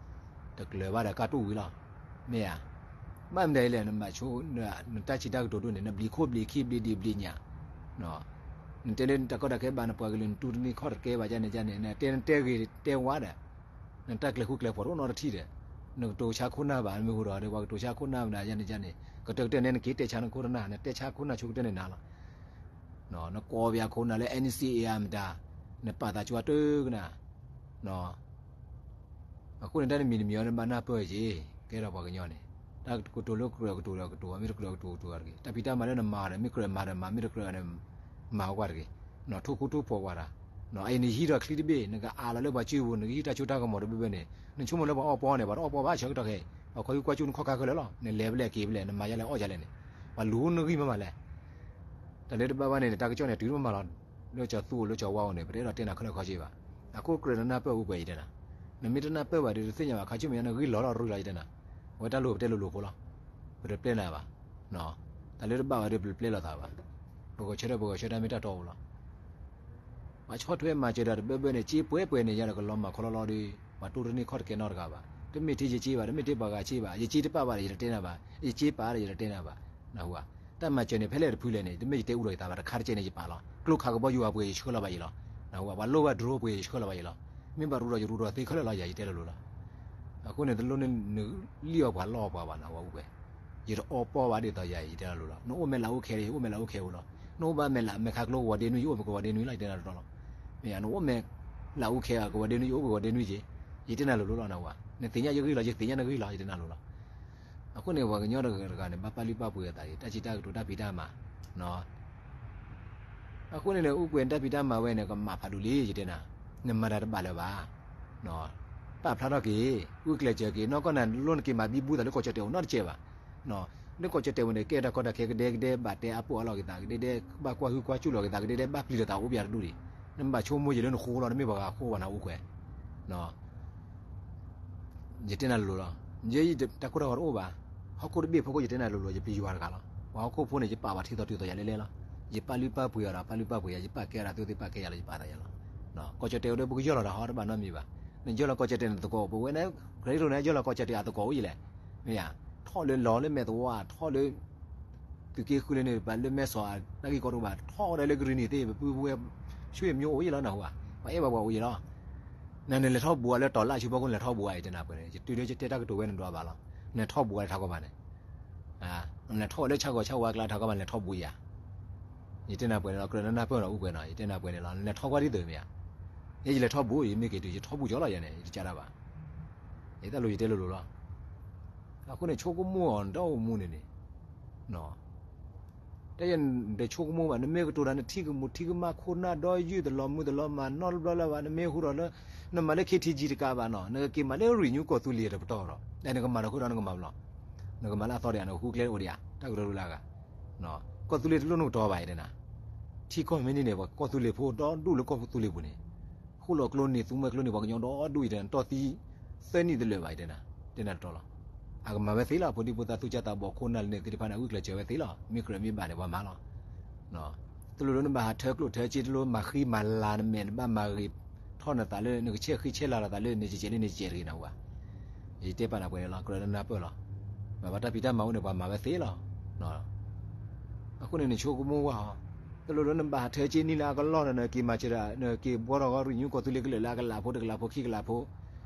တကျၢၤဘၣ်ဒီးကၢ်တူၢ်ဝံၤလီၤ. မ့ၢ်ဧါ. ဘၣ်မနုၤလဲၣ် နဘၣ်ဆိ, နတၢ်စံးတၢ်ကတိၤဒိၣ်န့ၣ် နဘျံးခိၣ်ဘျံးခံဘျံးဒံးဘျံးညၣ် နတဲလၢနတၢ်ကီတၢ်ခဲဘၣ် နပှၤကလုာ်နတူၢ်တန့ၢ်ခီၣ်တကဲဘၣ် ကန့ၣ်ကန့ၣ် နတဲနတဲဂ့ၤတဲဝါဒီး နတၢ်ကျဲၤဃူကျဲၤဖိးတအိၣ်နီတထံၣ်ဒီး နကတိၤဆါခိၣ်နၢ်ဘၣ် မ့ၢ်ဟူဒီး ပှၤကတိၤဆါခိၣ်နၢ်မတၤ ကန့ၣ်ကန့ၣ် ကတၢၢ်ကတၢၢ်န့ၣ် နက့ၤတဲဆါနခိၣ်နၢ် နတဲဆါခိၣ်နၢ်ဆိကတၢၢ်န့ၣ်နၤလီၤ. နကိးပယၤခိၣ်နၢ်လၢ NCA မတၤ နပာ်သးကၠွါတကနၣ် အဃိန့ၣ် တၢ်တမံၤတမံၤအံၤ နဘၣ်နၢ်ပၢၢ်က့ၤ ကဲထီၣ်ပှၤကညီန့ၣ် တၢ်ကတိၤလၢကြၢးကတိၤဒီးကတိၤ မ့ၢ်တကြၢးကတိၤကတိၤတဂ့ၤ တၢ်ဖံးတၢ်မၤလၢနမၤဒီး မ့ၢ်ကြၢးမၤဒီးမၤ မ့ၢ်တကြၢးန့ၣ် မၤကွၢ်တဂ့ၤ ထူၣ်ခူထူၣ်ဖိးကွၢ်တၢ် အံၤနဟံးထီၣ်ချံတဘ့ၣ် နကအးလီၤလၢပှၤစုပူၤ နကဟံးတၢ်စိတၢ်ကမီၤတဘ့ၣ်ဘၣ်န့ၣ် နဆိကမိၣ်လၢပှၤအီၣ်ပီန့ၣ် ပှၤတအီၣ်ပီဘၣ်ဆၢကတီၢ်ခဲအံၤ ပှၤခီၣ်ဟုၣ်ကွၢ်စူၣ်နခီၣ်ခါခဲလၢာ်လီၤ နလဲၤဖဲလဲၣ်က့ၤဖဲလဲၣ် နမၤယါလဲၣ်အီၣ်ယါလဲၣ်န့ၣ် ပှၤလူၤနဂံၢ်မးမးလဲၣ် တၢ်လၢတဘၣ်ဘၣ်န့ၣ် တၢ်ကစီၣ်န့ၣ်တုၤမးမးလီၤ လၢကၠီၤသူအိၣ်လၢကၠီၤဝါအိၣ်န့ၣ် ပတအဲၣ်ဒိးတဲနၤခဲလၢာ်ခဲဆ့ဘၣ် အခိၣ်ကြၢးနနၢ်ပၢၢ်အူကွဲးယတဲနၤ နမ့ၢ်တနၢ်ပၢၢ်ဘၣ်ဒီး တသ့ၣ်ညါဘၣ် ခါဆူမဲာ်ညါနဂံၢ်လီၤထီၣ်ရူလီၤယတဲနၤ အဝဲတၢ်လိၤပတဲလိၤလိၤဖိလီၤ ပတပျဲနၤဘၣ် တၢ်လၢတဘၣ်ဘၣ်ဒီး ပတပျဲလိာ်သးဘၣ် ပဂီၤဆၢထၢၣ်ပဂီၤဆၢထၢၣ်မ့ၢ်တၢ်တီအိၣ်လီၤ ပှၤဆီၣ်ထွဲမၤစၢၤတၢ်တဘၢဘၢန့ၣ် စ့ပှဲၤပှဲၤန့ၣ်ယၤဒီးကလီၤမၢ်ခီလီၤလီၤဒီး ပှၤတူၢ်တန့ၢ်ခီၣ်တကဲနီတဂၤဘၣ် တမ့ၢ်ထံယစ့ဘၣ် တမ့ၢ်ထံပှၤဂၤစ့ဘၣ် ယစ့တပာ်ဘၣ်ဒီးယတတဲနၤဘၣ် ယစ့ပာ်ဒီးယတတဲနၤဘၣ် နၢ်ဟူဧါ တၢ်မၤစၢၤန့ၣ် ဖဲလဲၣ်တဖုလဲၣ်န့ၣ် တမ့ၢ်ယတဲအူဒီးယသးဘၣ် တခါတကဲန့ၣ် ယပာ်လီၤ ကျိခးကဘီယူၤအပှ့ၤ ယဆှၢလီၤဘၣ်ယံၤလီၤ နၢ်ဟူဧါ ပှၤလိၣ်ဘၣ် drone ပှ့ၤ ယဆှၢလီၤဘၣ်ယံၤလီၤ မ့ၢ်ဘၣ်ရူဒီးယရူဒီးသ့ခဲလၢာ်လီၤ ယၤယတဲလိၤလိၤလီၤ အဃိန့ၣ် တလိၣ်န့ၣ် နလံၣ်အီၤပှၤလီၢ်အီၤပှၤဘၣ် နၢ်ဟူဧါ အူကွဲး ယတအီၣ်ပီဘၣ်ဒ်သိးယၤ ယတဲနၤလိၤလီၤ နအိၣ်မဲာ်လးအိၣ်ခဲ ယအိၣ်မဲာ်လးအိၣ်ခဲဧိၤလီၤ နအိၣ်ဘၣ်မဲာ်လးမဲာ်ခါကျိကဝီၤဒ့နွံ ယအိၣ်မဲာ်ကဝီၤဒ့နွံလီၤ ယတဲနၤတတီလီၤ မ့ၢ်ဧါ နအိၣ်မဲာ်လးအိၣ်ခဲ ကဝီၤဒ့နွံက့ၤ ယတဲနၤလိၤလိၤလီၤ နၢ်ဟူဧါ နသ့ၣ်ညါယဂံၢ်လီၤ ယသ့ၣ်ညါနဂံၢ်လီၤ ယတဲနၤလိၤလီၤ အဃိန့ၣ် ပှၤကညီတဂၤတဂၤန့ၣ် ဘၣ်ပာ်လုၢ်ပာ်ပှ့ၤအသး တၢ်စံးတၢ်ကတိၤတၢ်ဖံးတၢ်မၤ အဃိန့ၣ်န့ၣ် အူကွဲးတၢ်ဖံးတၢ်မၤဝဲန့ၣ် ကမၣ်ဖးဒိၣ်လံ ယတဲနၤ နမၤတၢ်တဘၣ်လၢၤဘၣ် ပာ်ဖျါထီၣ်က့ၤ ဂုာ်ကျဲးစၢးက့ၤ နီၢ်ကီၢ်နၤ လိၣ်နက့ၤမၤဘံဘူသးလၢကီၢ်ကၠီၣ်တဲာ်အိၣ်နီတစဲးဘၣ် လၢကီၢ်ကၠီၣ်တဲာ်ဝဲန့ၣ် ကဲတၢ်ကီတၢ်ခဲကဒဲကဒဲ ဘၣ်တဲအါပီၣ်အါလီၤက့ၤသး ကဒဲဒဲ ဘၣ်ကွၢ်ဟုၣ်ကွၢ်စူၣ်လီၤက့ၤသး ကဒဲဒဲ ဘၣ်ပျံၤလိာ်သးအိၣ်ပယၤတဒူၣ်ဒံး နဘၣ်ဆိကမိၣ်ယံၤလၢနဃိလီၤ နမ့ၢ်ပှၤဂၤဃိဘၣ်နၤ အူကွဲး ယတဲနၤလိၤလိၤလီၤ. ယဲယတၢ်ကိၢ်တၢ်ဂီၤတအိၣ်ဘၣ်. ဟီၣ်ခိၣ်တဘ့ၣ်ဖိခိၣ် ယတဲနၤလိၤလိၤ ယပယွၤတဂၤလီၤ. ပှၤဟီၣ်ခိၣ်ဖိန့ၣ် ယပာ်ပှၤထံသီတုၤသီယၤလဲၣ်လဲၣ်လီၤ. ယပာ်လုၢ်ပာ်ပှ့ၤအီၤဒီး ပာ်လုၢ်ပာ်ပှ့ၤယၤ ယပာ်ကဲအီၤဒီး သုသ့ၣ်ပာ်ကဲယၤလီၤ ယပာ်သးယၤလီၤ. ကီၢ်ကၠီၣ်တဲာ်အိၣ်ဒီး ပကယီၢ်လီၤတၢ်ဟီတဘၣ်နီတမံၤဘၣ်. နယီၢ်လီၤကီၢ်ကၠီၣ်တဲာ်န့ၣ်သကိး ပဝဲန့ၣ် ခရံာ်ဖိန့ၣ် ယီၢ်လီၤကီၢ်ကၠီၣ်တဲာ်အသကိးအိၣ်ယလဲၣ်. မ့ၢ်ယါ ထီၣ်လၢလီၤလၢမဲာ်သဝါ ထီၣ်လၢ သုးက့ဃုလၢန့ၣ် ပှၤလၢမဲာ်စီၤ တၢ်ဂ့ၢ်ကီတအိၣ်ဘၣ် ထီၣ်ဝဲဒၣ်လၢကရံၣ်နံၤသ့ၣ် ပပုၢ်ပဝဲၢ် ဆွေမျိုးအိၣ်ယလီၤနၢ်ဟူဧါ. ပှၤအဲၣ်ဘၣ်ပှၤအိၣ်ယလီၤ. နလဲၤထီၣ်ဘူးအီၤလၢတီၤလၢအဆူဖီခိၣ် နလဲၤထီၣ်ဘူးအီၤ ယတဲနၤပှဲၤန့ၣ် ယတုၤလၢယတဲတၢ်ကတိၤဝဲန့ၣ်ဒွးဘၣ်လီၤ. နထီၣ်ဘူးအီၤလၢထးကီၢ်ဘၣ်န့ၣ်, နလဲၤထီၣ်ဝဲလၢဆၣ်ဂီၤဆၣ်ဝါကျါထးကီၢ်ဘၣ် နလဲၤထီၣ်ဘူးယၤ, ယတဲနၤပှဲၤန့ၣ်လီၤ. ကြၢးနနၢ်ပၢၢ်နီၤ အိၣ်ပှဲၤနီၤ ယတဲနၤပှဲၤန့ၣ်လီၤ. နလဲၤထီၣ်ကွၢ်ဒ်သိးမ့ၢ်ဧါ, ယဲယလဲၤထီၣ်ဘူး ယမ့ၢ်က့ၤတုၤ ယထီၣ်ဘူးကၠီလီၤယၤန့ၣ် ယတကးတၢ်ဘၣ်, ယတၢ်လိၤယတဲလိၤလိၤလီၤ. အဃိန့ၣ် ဆိကမိၣ်အီၤ နတၢ်အိၣ်မူန့ၣ်န့ၣ် တၢ်ယဲၢ်နတဆိကမိၣ်ဘၣ် နမ့ၢ်ကတိၤတၢ် နထံၣ်ကမူးထံၣ်ကမၣ်ခိၣ်နၢ်ဒီယုၢ်တလီၤမုၢ်တလီၤမၢ်နီတဘျီလၢၤဘၣ် နမ့ၢ်ဟူထီၣ်လၢ နမၤလၢ ခ့ထံကၠံ တကးဘၣ်နီၤ နကက့ၤမၤလၢ ရံၣ်နူ ကီၢ်သူလ့ၤတပတီၢ်ဒီး နကမၤတၢ်ခိၣ်ဒီးနကမၤဘျီ, နကမၤလၢအသီဒီး နကဃုကျဲအိၣ်ဒံးဧါ တၢ်ကတိၤဒိလၢအဂၤ, ကီၢ်သူလ့ၤတလိၣ်နကတီၤဘၣ် ယတဲနၤ, ထံကီၢ်မ့ၢ်န့ၢ်န့ၣ် ပှၤကီၢ်သူလ့ၤဖိဒီဒူၣ်လၢကီၢ်သူလ့ၤပူၤန့ၣ် ဃိၣ်လီၤကျိန့ၢ် သူမှဲကျိန့ၢ် ပှၤကညီဒီဒူၣ်အံၤတဲနၤ တီၢ်သံသၢနံၣ်တလၢာ်ဘၣ် ယတဲနၤ, တဲနၤတတီလီၤ. အကမၤဝဲသ့လီၤ ဖိဒံဖိသၣ်သူၣ်ကၢ်သးဘီၣ်ခိၣ်နၢ်လၢန့ၣ်သ့ၣ်တဖၣ်န့ၣ် အဂုာ်ကျဲးစၢးဝဲသ့လီၤ မ့ၢ်ကြၢးမ့ၢ်ဘၣ်န့ၣ် ပှၤမၤလီၤ. တလိၣ်လၢနဘၣ်ဟးထၢကျိၣ်ထၢစ့ တလိၣ်မၤဃံမၤလၤနမဲာ် နဘၣ်မၤဂ့ၤထီၣ်နသးလၢ နကဆဲးဃံဆဲးလၤလီၤသးလၢန့ၣ်ကဲးလၢန့ၣ်ကဲးတဂ့ၤနဝဲ, ယတဲပာ်နၤပှဲၤန့ၣ်လီၤ ကြၢးနနၢ်ပၢၢ်လီၤ. ဘၣ်တၢ်ဖံးတၢ်မၤအိၣ်န့ၣ် ပှၤမၤဝဲသ့လီၤ. အဃိန့ၣ် နဆိကမိၣ်ဝဲဟီ, တလိၣ်လၢနဘၣ်ဟးထၢစ့နံၣ်လၢအကလီၢ်ဒီး နက့ၤမၤစၢၤဒီး နက့ၤဘှီထီၣ်ဂီၢ် ရံၣ်နူ ကီၢ်သူလ့ၤကလၢာ်လၢအကလးဖိတကလးဖိခံကလးဖိ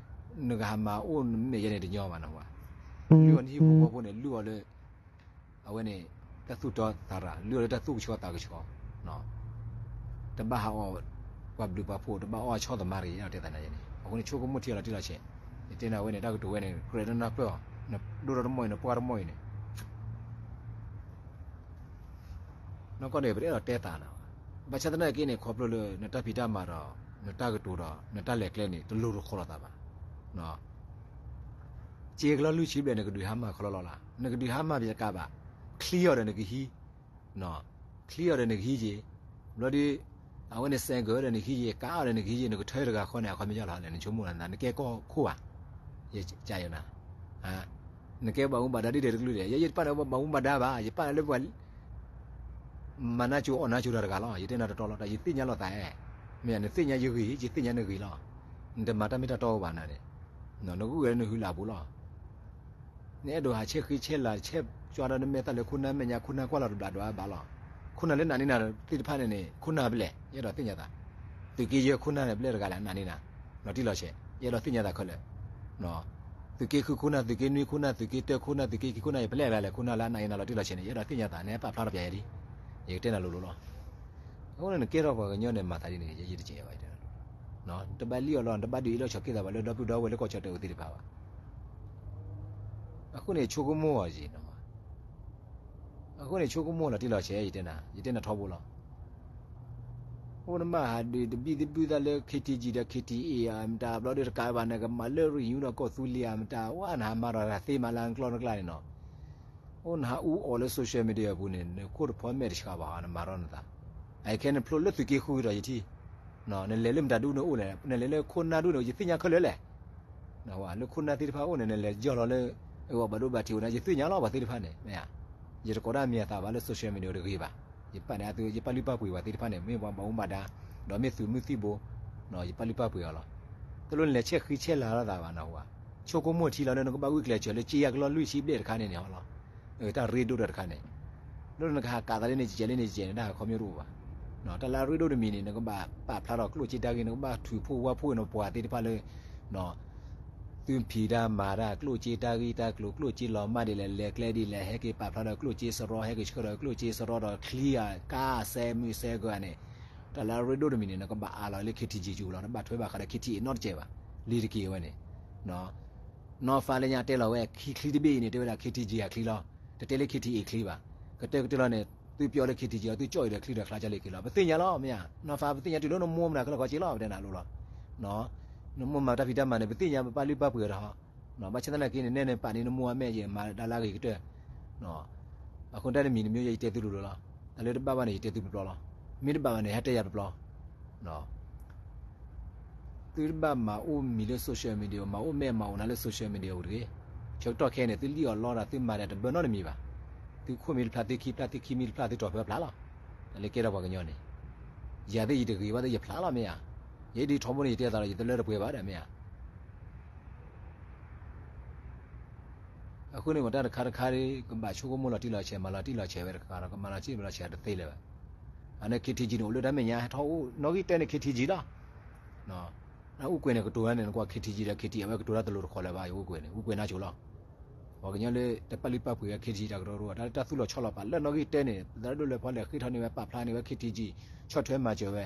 နကဟးမၤအိၣ်နမဲာ်ယဲန့ၣ်တညီဘၣ်နဝဲ, လုၢ်အီၤနဟံၣ်ဖိဃီဖိန့ၣ် လုၢ်အီၤလၢ အဝဲန့ၣ် တၢ်သူၣ်တီသးရၤ လုၢ်အီၤလၢတၢ်သူၣ်ကဆှီသးကဆှီ, တဘၣ်ဟးအီၣ်ပှၤဘျုးပှၤဖှိၣ် တဘၣ်အီၣ်အဆီသမါတဂ့ၤ ယအဲၣ်ဒိးတဲသးနၤယဲန့ၣ် အဃိန့ၣ် ဆိကမိၣ်ထံအီၤလီၤတံၢ်လီၤဆဲး, ယတဲနၤဝဲန့ၣ် တၢ်ကတိၤဝဲန့ၣ် ကြၢးနနၢ်ပၢၢ်အီၤ, နဒိၣ်ထီၣ်တမီၢ်အံၤ နပှၢ်တမီၢ်အံၤန့ၣ် နီၢ်ကီၢ်န့ၣ် ပတအဲၣ်ဒိးတဲသးနၤဘၣ်. ဘၣ်ဆၣ်သနာ်က့န့ၣ် ခီဖျိလၢနတၢ်ဖံးတၢ်မၤဒီး နတၢ်ကတိၤဒီး နတၢ်လဲၤကျဲန့ၣ် တလိၤတခီလိာ်သးဘၣ်. စ့ကလီၢ်လွံၢ်ဆံဘျဲၣ် နကဒုးဟါမၢ်ခီလီလီၤလၢ်, နကဒုးဟါမၢ်ဘၣ်တကးဘၣ်, ချံအီၤဒီးနကဟံး ချံအီၤဒီးနကဟံးက့ၤ, ဘျီဒီး အဝဲန့ၣ် စဲးကၢၤဒီးနကဟံးက့ၤ, ကးအီၤဒီးနကဟံးက့ၤ, နကထၢတဂၤဃီန့ၣ် အခီပညီလီၤလဲၣ် နဆိကမိၣ်နၤ နကဲကီၢ်ခိၣ်ဧါ, ယကယနၤ, နကဲဘၣ်မူဘၣ်ဒါဒ်လဲၣ်တကလုာ်လဲၣ်, ယဲယတပာ်နၤဘၣ်မူဘၣ်ဒါဘၣ်, ယပာ်နၤလၢပှၤ မၤနၢ်ကၠိအီၣ်နၢ်ကၠိတၢ်တဂၤလီၤ, ယတဲနၤတတီလီၤ, တၢ်ယသ့ၣ်ညါလိာ်သးဧါ, မ့ၢ်နသ့ၣ်ညါယဂ့ၤ ယသ့ၣ်ညါနဂ့ၤလီၤ, နတမၤတၢ်မ့ၢ်တၢ်တီအိၣ်ဘၣ်နၤန့ၣ်, နဂုၢ်ဝဲလၢနဟုလၢအပူၤလီၤ နအဲၣ်ဒိးဟးဆဲးဃံဆဲးလၤ ဆဲးကၠွါဒီးနမဲာ်သၣ်လၢခိၣ်နၢ်မဲာ်ညါ ခိၣ်နၢ်ကွၢ်လီၤတဘျးဒွးဘၣ်လီၤ, ခိၣ်နၢ်လၢနာ်န့ၢ်နၤသ့ၣ်တဖၣ်န့ၣ်န့ၣ် ခိၣ်နၢ်ဘျဲၣ် ယအဲၣ်ဒိးသ့ၣ်ညါသး, သုးက့ယဲၢ်ခိၣ်နၢ်န့ၣ် ဘျဲၣ်တဂၤလၢအနာ်န့ၢ်နၤ, လီၤတံၢ်လီၤဆဲး ယအဲၣ်ဒိးသ့ၣ်ညါသးခဲလၢာ်, သုးက့ဃုခိၣ်နၢ် သုးက့နွံခိၣ်နၢ် သုးက့တၢခိၣ်နၢ် သုးက့ခံခိၣ်နၢ် ယပျဲၢ်ဘၣ်လဲၣ် ခိၣ်နၢ်လၢအနာ်န့ၢ်နၤလီၤတံၢ်လီၤဆဲးန့ၣ် ယအဲၣ်ဒိးသ့ၣ်ညါသး နဟဲပာ်ဖျါထီၣ်ပျဲယဲဒ်, ယကတဲနၤလိၤလိၤလီၤ, အဃိန့ၣ် နကဲထီၣ်ပှၤကညီန့ၣ် မၤသးဒ်န့ၣ် ယဲယတကဲဘၣ် တဘၣ်လံၣ်အီၤလီၤ တဘၣ်ဒုးအ့ၣ်လိာ်ဆိးက့သးဘၣ်လၢဒီပုၢ်ဒီဝဲၢ်လၢကီၢ်ကၠီၣ်တဲာ်အိၣ်သ့ၣ်တဖၣ်ဘၣ်, အဃိန့ၣ် ဆိကမိၣ်အီၤယံၤနီၤ, အဃိန့ၣ် ဆိကမိၣ်လီၤတံၢ်လီၤဆဲး ယတဲနၤ ယတဲနၤထီဘိလီၤ, အိၣ်နဘၣ်ဟးဒုးတဘံၣ်သဘုၣ်သးလၢ ခ့ထံကၠံ ဒီး ခ့ထံအ့ အမတၤဘျီဒီးတကးဘၣ် နကမၤလၢရံၣ်ယူဒီးကီၢ်သူလ့ၤအမတၤ ဝဲနဟးမၤဒီးတၢ်သ့မးလၢနကျီနကျါန့ၣ်နီၤ အိၣ်နဟးအူအီၣ်လၢ social media အပူၤန့ၣ် နခိၣ်တဖီမဲာ်တဆှးဘၣ် နမၤထီၣ်နသး, အခဲနဖျိလၢသုးက့ဃုဒီးယထံၣ်, နလဲၤလၢမတၤဒူၣ်န့ၣ်အိၣ်လဲၣ် နလဲၤလၢခိၣ်နၢ်ဒူၣ်န့ၣ် ယသ့ၣ်ညါခဲလၢာ်လဲၣ်, လၢခိၣ်နၢ်သ့ၣ်တဖၣ်အိၣ်န့ၣ် နလဲၤယီၢ်လီၤလၢ အဂီၢ်ဘၣ်ဒိဘၣ်ထံးအိၣ်န့ၣ် ယသ့ၣ်ညါလီၤပှၤသ့ၣ်တဖၣ်န့ၣ် မ့ၢ်ဧါ, ယတကိးဒၣ်မံၤအသးဘၣ်လၢ social media တဂ့ၤဘၣ်, ယပာ်န့ၣ်အသု ယပာ်လုၢ်ပာ်ပှ့ၤပှၤသ့ၣ်တဖၣ်န့ၣ် မ့ၢ်ပှၤဘၣ်မူဘၣ်ဒါ, ဒီးမ့ၢ်သုးမုၢ်သံၣ်ဘိ, ယပာ်လုၢ်ပာ်ပှ့ၤအီၤလီၤ, တလိၣ်နလဲၤဆဲးဃံဆဲးလၤလိာ်သးဘၣ်နဟူဧါ, ဆိကမိၣ်ထံလီၤလၢနကဘၣ်ဂုာ်ကျဲးစၢးလၢစ့ယၤကလီၢ်လွံၢ်ဆံဘျဲၣ်တခါန့ၣ်န့ၣ်ဟီလီၤ, တၢ်ရ့ဒိၣ်ဒီးတခါန့ၣ်, တလိၣ်နကဟးကးသးလၢန့ၣ်ကဲးလၢန့ၣ်ကဲးန့ၣ် တၢ်ဟးခီမ့ၢ်တအိၣ်ဘၣ်, တၢ်လၢအရ့ဒိၣ်တမံၤန့ၣ် နကဘၣ်ပာ်ဖျါထီၣ်ကျိၣ်စ့တၢ်ဂ့ၢ် နကဘၣ်ထုးဖှိၣ်ဝါဖှိၣ်နပှၤသ့ၣ်တဖၣ်လၢ သုဖံးတၢ်မၤတၢ် ကျိၣ်စ့တၢ်ဂ့ၢ်တၢ်ကျိၤ ကျိၣ်စ့လီၤမၢ်ဒ်လဲၣ် လဲၤကျဲဒ်လဲၣ် ဟဲက့ၤပာ်ဖျါဒီးကျိၣ်စ့စရီ ဟဲက့ၤဆှၢဒီးကျိၣ်စ့စရီဒီးချံအကါစဲမုၢ်စဲကၢန့ၣ်, တၢ်လၢအရ့ဒိၣ်တမံၤန့ၣ် နကဘၣ်အးလီၤလၢ ခ့ထံကၠံ ကၠူလီၤ နဘၣ်ထွဲဘၣ်ဃးဒီး ခ့ထံအ့ နီတစဲးဘၣ်, လံၤတက့ၢ်ဝဲန့ၣ်, နီၢ်ဖးလၢညါတဲလီၤဝဲ ခံချံတဘ့ၣ်အံၤန့ၣ် တဲဝဲဒၣ် ခ့ထံကၠံ အချံလီၤ, တတဲလၢ ခ့ထံအ့ ချံဘၣ်, ကတၢၢ်ကတၢၢ်လီၤန့ၣ် သုပျီလၢ ခ့ထံကၠံ သုကၠီၣ်အံၤဒီးချံဒီးချါကၠီလ့က့ၤလီၤ ပသ့ၣ်ညါလီၤ မ့ၢ်ဧါ, နီၢ်ဖး ပသ့ၣ်ညါတုၤလၢနမိၢ်မတၤခဲလၢာ်ခီက့ၤလီၤ ပတဲနၤလိၤလီၤ နမိၢ်မၤတၢ်ဖံးတၢ်မၤန့ၣ် ပသ့ၣ်ညါ ပပာ်လုၢ်ပာ်ပှ့ၤအီၤတဟီ, ဘၣ်ဆၣ်သနာ်က့န့ၣ် နဲနပာ်န့ၣ် နမိၢ်အမဲာ်ယဲ မၤဒၣ်လၢအဂ့ၤကတၢၢ်, အဃိတၢ်တမံၤတမံၤ ယဲယတဲသုလိၤလိၤလီၤ, တၢ်လၢတဘၣ်ဘၣ်န့ၣ် ယတဲသုပျီပျီလီၤ, မ့ၢ်တဘၣ်ဘၣ်န့ၣ် ဟဲတဲယၤပျီပျီ သုတဘၣ်မၤအိၣ်မံၤလၢ social media မၤအိၣ်မဲာ်မၤအိၣ်နၤလၢ social media ပူၤတဂ့ၤ, ဆၢကတီၢ်ခဲအံၤန့ၣ် သုလံၣ်အီၣ်လီတၢ် သုမၤတၢ်တဘၢနီတမံၤဘၣ်, သုခိၣ်မ့ၢ်တဖျါ သုခံဖျါ သုခံမ့ၢ်တဖျါ သုတီၢ်ဖၢဖျါလီၤ, တၢ်လၢကဲထီၣ်ပှၤကညီန့ၣ်, ယၤသ့ၣ်ယတဂ့ၤဘၣ်သ့ၣ်ယဖျါလီၤမ့ၢ်ဧါ, ယဲဒ်ထီဘိန့ၣ် ယတဲသးဒီး ယတလၢတပှဲၤဘၣ်ဒီးမ့ၢ်ဧါ အဃိန့ၣ် မ့ၢ်တၢ်တခါတခါ ကဘၣ်ဆိကမိၣ်လီၤတံၢ်လီၤဆဲး မၤလီၤတံၢ်လီၤဆဲးဝဲတခါဒီး ကမၤလီၤတံၢ်လီၤဆဲးတသ့လၢၤဘၣ်, အန့ၣ် ခ့ထံကၠံ န့ၣ် အိၣ်လၢတၢ်မဲာ်ညါ ဟဲထီၣ်အိၣ်နီၣ်ဂံၢ်တၢန့ၣ် ခ့ထံကၠံ လီၤ, အူကွဲၤန့ၣ်ကတိၤတၢ်န့ၣ် နကွၢ် ခ့ထံကံ ဒီး ခ့ထံအဝဲကတိၤတၢ်တလိၤတခီလၢၤဘၣ် ယအူကွဲၤန့ၣ် အူကွဲၤနါစိၤလီၤ. ပှၤကညီလၢတပာ်လုၢ်ပာ်ပှ့ၤဝဲ ခ့ထံကံ တၢ်ကရၢကရိ တၢ်လၢတၢ်သူၣ်လီၤဆီလီၤပာ်လၢနီၣ်ဂံၢ်တၢန့ၣ် သရၣ်ဒိၣ်လွဲဖီလဲၣ်ဃ့ထီၣ်န့ၢ်ဝဲပာ်ဖျါန့ၢ်ဝဲ ခ့ထံကံ ဆီၣ်ထွဲမၤစၢၤဝဲ,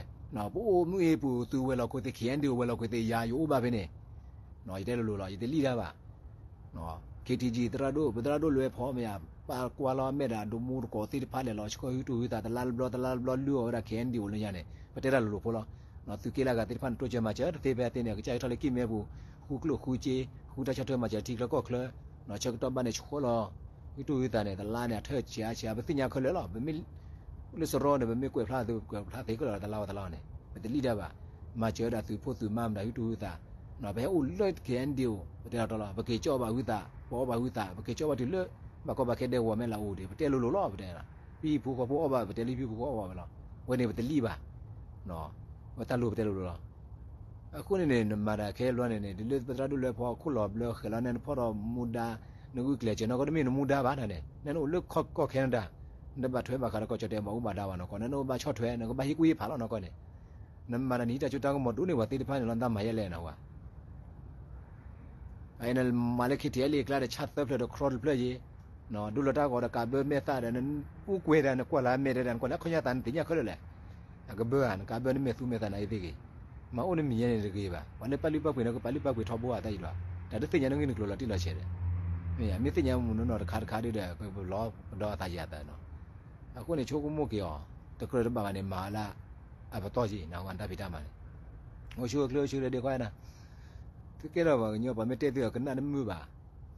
ပအိၣ်မုၢ်အ့ပူၤသုဝဲၤလီၢ်ခိၣ်သ့ၣ် ခ့ၣ်အဲၣ်ဒ့ၣ်အိၣ်ဝဲၤလီၢ်ခိၣ်သ့ၣ်ယၤ ယအိၣ်ဘၣ်ဖဲန့ၣ်, ယတဲလိၤလိၤလီၤ ယတလံၣ်တၢ်ဘၣ် ခ့ထံကံ သရၣ်ဒိၣ် ပသရၣ်ဒိၣ်လွဲဖီမ့ၢ်ဧါ, ပာ်ကွၢ်လီၤအမဲာ်ဒီး ဒိးမူတကိးသ့ၣ်တဖၣ်လဲၣ်လီၤ ဆှၢဟုတူၢ်ဟုသး တလါတဘျီ တလါတဘျီ လုၢ်အီၣ်ဝဲဒၣ် ခ့ၣ်အဲၣ်ဒ့ၣ်အိၣ်လၢညါန့ၣ် ပတဲတၢ်လိၤလိၤဖိလီၤ. သုးက့လၢအဂၤသ့ၣ်တဖၣ်န့ၣ် တိစၢၤမၤစၢၤတသ့ဖဲသ့န့ၣ် အကစၢ်ဟဲထီၣ်လၢကံၢ်မဲပူၤ ဃုကျိၣ်ဃုစ့ ဃုတၢ်ဆီၣ်ထွဲမၤစၢၤထံချၢကီၢ်ချၢ, ဆၢကတီၢ်ဘၣ်န့ၣ် ဆှၢလီၤ ဟုတူၢ်ဟုသးန့ၣ် တလါန့ၣ် အထၢၣ်ဆံးအါဆံး ပသ့ၣ်ညါခဲလၢာ်လီၤ. ပမ့ၢ် လၢစရီန့ၣ် ပမ့ၢ်ကွဲးဖျါသု ကွဲးဖျါသ့ခဲလၢာ် တလါဝဲတလါန့ၣ် ပတလံၣ်တၢ်ဘၣ်. မၤစၢၤဝဲဒၣ်သုးဖိသုးမါမတၤ ဟုတူၢ်ဟုသး, ပဟဲအိၣ်လၢ ခ့ၣ်အဲၣ်ဒ့ၣ်အိၣ် ပတဲလီၤတီလီၤ ပက့ၤကၠီၣ်ဘၣ်ဟုသး ပအီၣ်ဘၣ်ဟုသး ပက့ၤကၠီၣ်ဘၣ်တုၤလၢ ဘၣ်ကီဘၣ်ခဲဒဲကဝီၤမဲာ်လးအိၣ်ဒံး ပတဲလိၤလိၤလီၤ ပတဲ, ဟံၣ်ဖိဃီဖိအီၣ်ဘၣ် ပတဲလၢဟံၣ်ဖိဃီဖိအီၣ်ဘၣ်ဝဲလီၤ. ဝဲန့ၣ်ပတလံၣ်ဘၣ် ဝဲတၢ်လိၤပတဲလိၤလိၤလီၤ. အဃိန့ၣ်န့ၣ် နမၤတၢ်ခဲလၢာ်န့ၣ်န့ၣ် တုၤလၢပသရၣ်ဒိၣ်လွဲဖီခိၣ်လီၤဘျၢဃဲၤလီၤန့ၣ် နဖီၣ်ဒီးမူဒါ နဂုာ်ကျဲးစၢးနီၢ်ကီၢ် တမ့ၢ်နမူဒါဘၣ်တၢ်န့ၣ် နနအိၣ်လၢကီၢ် Canada နတဘၣ်ထွဲဘၣ်ဃးဒီးကီၢ်ကၠီၣ်တဲၣ်ဘၣ်အူဘၣ်ဒါဘၣ်နီၢ်ကီၢ် နနအိၣ်ဘၣ်ဆီၣ်ထွဲ နကဘၣ်ဟ့ၣ်ကူၣ်ဟ့ၣ်ဖးလီၤနီၢ်ကီၢ်န့ၣ်, နမၤတၢ်နဟံးတၢ်စိတၢ်ကမီၤဒိၣ်န့ၢ်ပှၤသ့ၣ်တဖၣ်န့ၣ်လီၤ နတၢ်မၤယဲလဲၣ်နဝဲ နမၤလၢ ခ့ထံကံ အကျါဒီး ဆၣ်သၢဖျၢၣ်ဒီး ခရီတဖျၢၣ်ယ့ၣ်, ဒိလီၤတၢ်ဂီၤဒီးကးဘၢမဲာ်သၣ်ဒီး နအူကွဲၤဒီး နကွၢ်လၢအမဲာ်ဒီး နကွၢ်လၢအခီၣ်ညါသး နသ့ၣ်ညါခဲလၢာ်လဲၣ်. အကဘၢဧါ နကးဘၢနမဲာ်သူမဲာ်သးနၤအံၤသ့ၣ်ဂ့ၤ, မၤအိၣ်နမံၤညါန့ၣ်တဂ့ၤဘၣ်. ပှၤလၢပာ်လုၢ်ပာ်ပှ့ၤန့ၣ် ကပာ်လုၢ်ပာ်ပှ့ၤထီဘိအသးယံၤလီၤ. တၢ်တသ့ၣ်ညါနဂ့ၢ်နကျိၤလီၤတံၢ်လီၤဆဲးဒီး, မ့ၢ်မ့ၢ်သ့ၣ်ညါမုၢ်နီၢ်နီၢ်တခါတခါဒီး ကလီၤပဒီအသးယၤသးနီၤ. အဃိန့ၣ် ဆိကမိၣ်က့ၤအီၤ တကြၢးတဘၣ်ဘၣ်န့ၣ် မၤလၢအပတီၢ်က့ၤ နဝဲတၢ်ဖံးတၢ်မၤန့ၣ်, အိၣ်ဆူၣ်အိၣ်ချ့အိၣ်ဆူၣ်ချ့ဒ်ခွါနၤ, သုကဲထီၣ်ပှၤကညီ ပှၤမ့ၢ်တဲသုအီၤကနၣ်တမုာ်ဘၣ်.